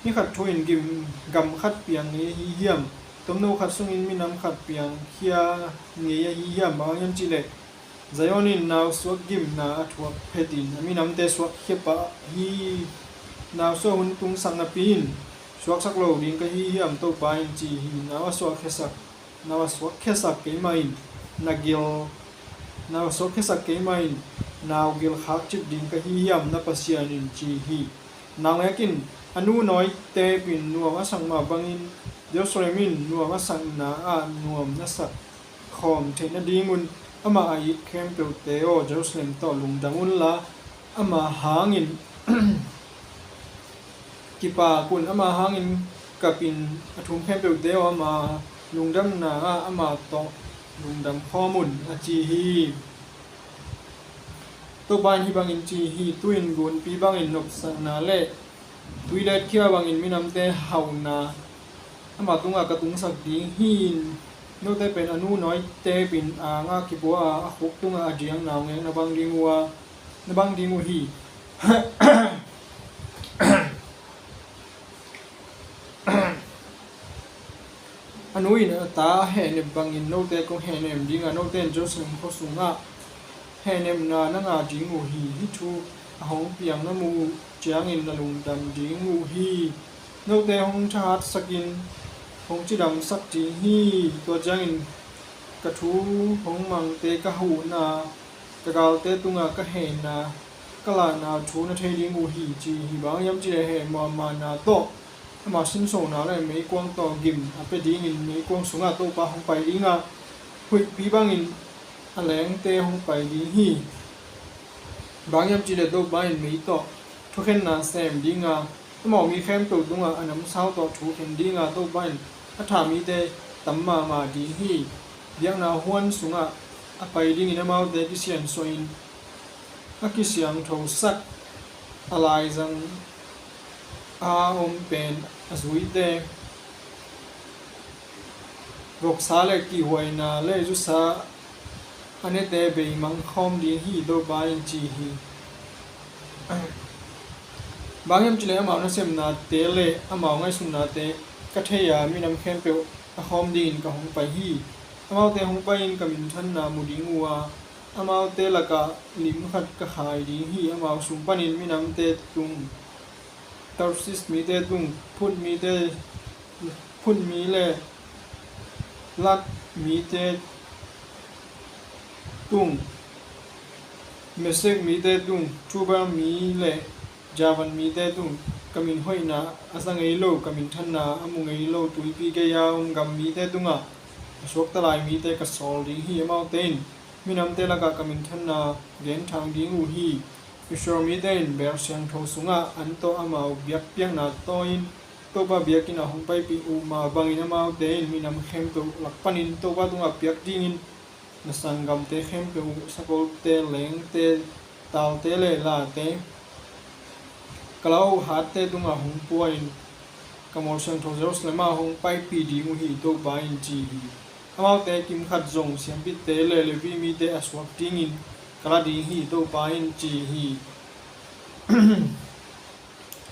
Mi khat thu in gim, gam khat piang ngei ahi hiam? Tomno khat sungin minam khat piangkhia ngei ahi hiam? Bang hang hiam cih leh Zion in nausuak gimna a thuak phetin a minamte suakkhia pah hi. Nausuak hun tungsak napi in suaksak lo ding ka hi hiam? Topa in ci hi. Nau a suakkhiasak, nau a suakkhiasak keimah in na gil, nau a suakkhiasak keimah in nau gil khakcip ding ka hi hiam? Na Pasian in ci hi. Naungek in a nu nawi tepin nuam a sak mah bangin Jerusalem in nuam a sakna ah nuam na sak khawm theih nadingun amah a it khempeuhte aw, Jerusalem tawh lungdam unla, ama hangin kipak un. Ama hangin kapin a thum khempeuhte aw, ama lungdamna ah ama tawh lungdam khawm un, a ci hi. Topa in hih bangin ci hi. Tuin gunpi bangin nopsakna le tuiletkhia bangin minamte hauhna ama tungah ka tungsak ding hi. Note pen a nu nawi tepin a ang ah kipua a, a khuk tungah a diang naungek na bang ding uh a, na bang ding uh hi. A nu in a ta a hehnep bangin note kong hehnep ding a, note in Jerusalem khua sungah hehnepna na ngah ding uh hi. Hih thu a hong piang na muh uh ciangin na lungdam ding uh hi. Note hong thahatsakin hong cidamsak ding hi. Tua ciangin ka thu hong mangte ka huhna, ka galte tungah ka heina, ka lahna thu na thei ding uh hi, ci hi. Bang hang hiam cih leh heh muahmuahna tawh, ama sinsona le meikuang tawh gim a pia dingin meikuang sungah Topa hong pai ding a, huihpi bangin a lengte hong pai ding hi. Bang hang hiam cih leh Topa in mei tawh thukhenna sem ding a, amau mi khempeuh tungah a namsau tawh thu khen ding a, Topa in a tha mite tam mahmah ding hi. Biakna huan sungah a pai dingin amaute kisiansuahin a kisiangthosak a laizang a om pen a zuite, voksa le kihhuaina le zusa a nete beimang khawm ding hi, Topa in ci hi. Bang hang hiam cih leh amau nasemnate le amau ngaihsutnate ka thei a, minam khempeuh a khawm dingin ka hong pai hi. Amaute hong pai-in ka minthanna mu ding uh a, Amaute lakah lim khat ka khai ding hi. Amau sung panin minamte tung, Tarsis mite tung, Phut mite, Phut mi le Lad mite tung, Mesek mite tung, Tubal mi le Javan mite tung, ka min hoihna a za ngei lo, ka minthanna a mu ngei lo tuipi gei-a om gam mite tungah a suakta lai mite ka sawl ding hi. Amaute in minamte lakah ka minthanna genthang ding uh hi. Israel mite in bel siangtho sungah an tawh amau biakpiakna tawi-in Topa biakinn ah hong paipih uh mah bangin amaute in minam khempeuh lak panin Topa tungah piak dingin na sanggamte khempeuh uh, sakolte, leengte, talte le late, ka lau hatte tungah hong pua-in ka mual siangtho Jerusalem ah hong paipih ding uh hi, Topa in ci hi. Amaute kim khat zong siampitte le Levi mite a suak dingin ka la ding hi, Topa in ci hi.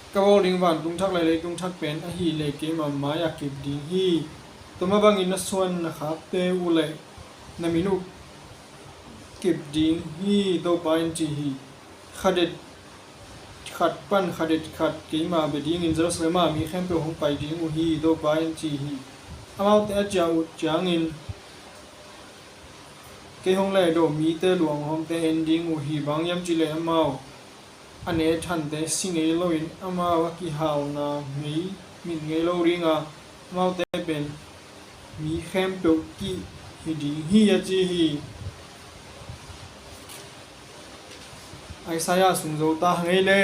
Ka bawl ding vantung thak le leitung thak pen ahih leh keima mai-ah kip ding hi. Tua mah bangin na suan na khakte uh le na min uh kip ding hi, Topa in ci hi. Khadet khat pan khadet khat keima bia dingin Jerusalem ah mi khempeuh hong pai ding uh hi, Topa in ci hi. Amaute a ciah uh ciangin kei hong lehdo mite luanghawmte en ding uh hi. Bang hiam cih leh amau a nethante si ngei loin amau a kihalna ngei mit ngei lo ding a, amaute pen mi khempeuh kih hi ding hi, a ci hi. Isaiah sung zo ta hang ei le.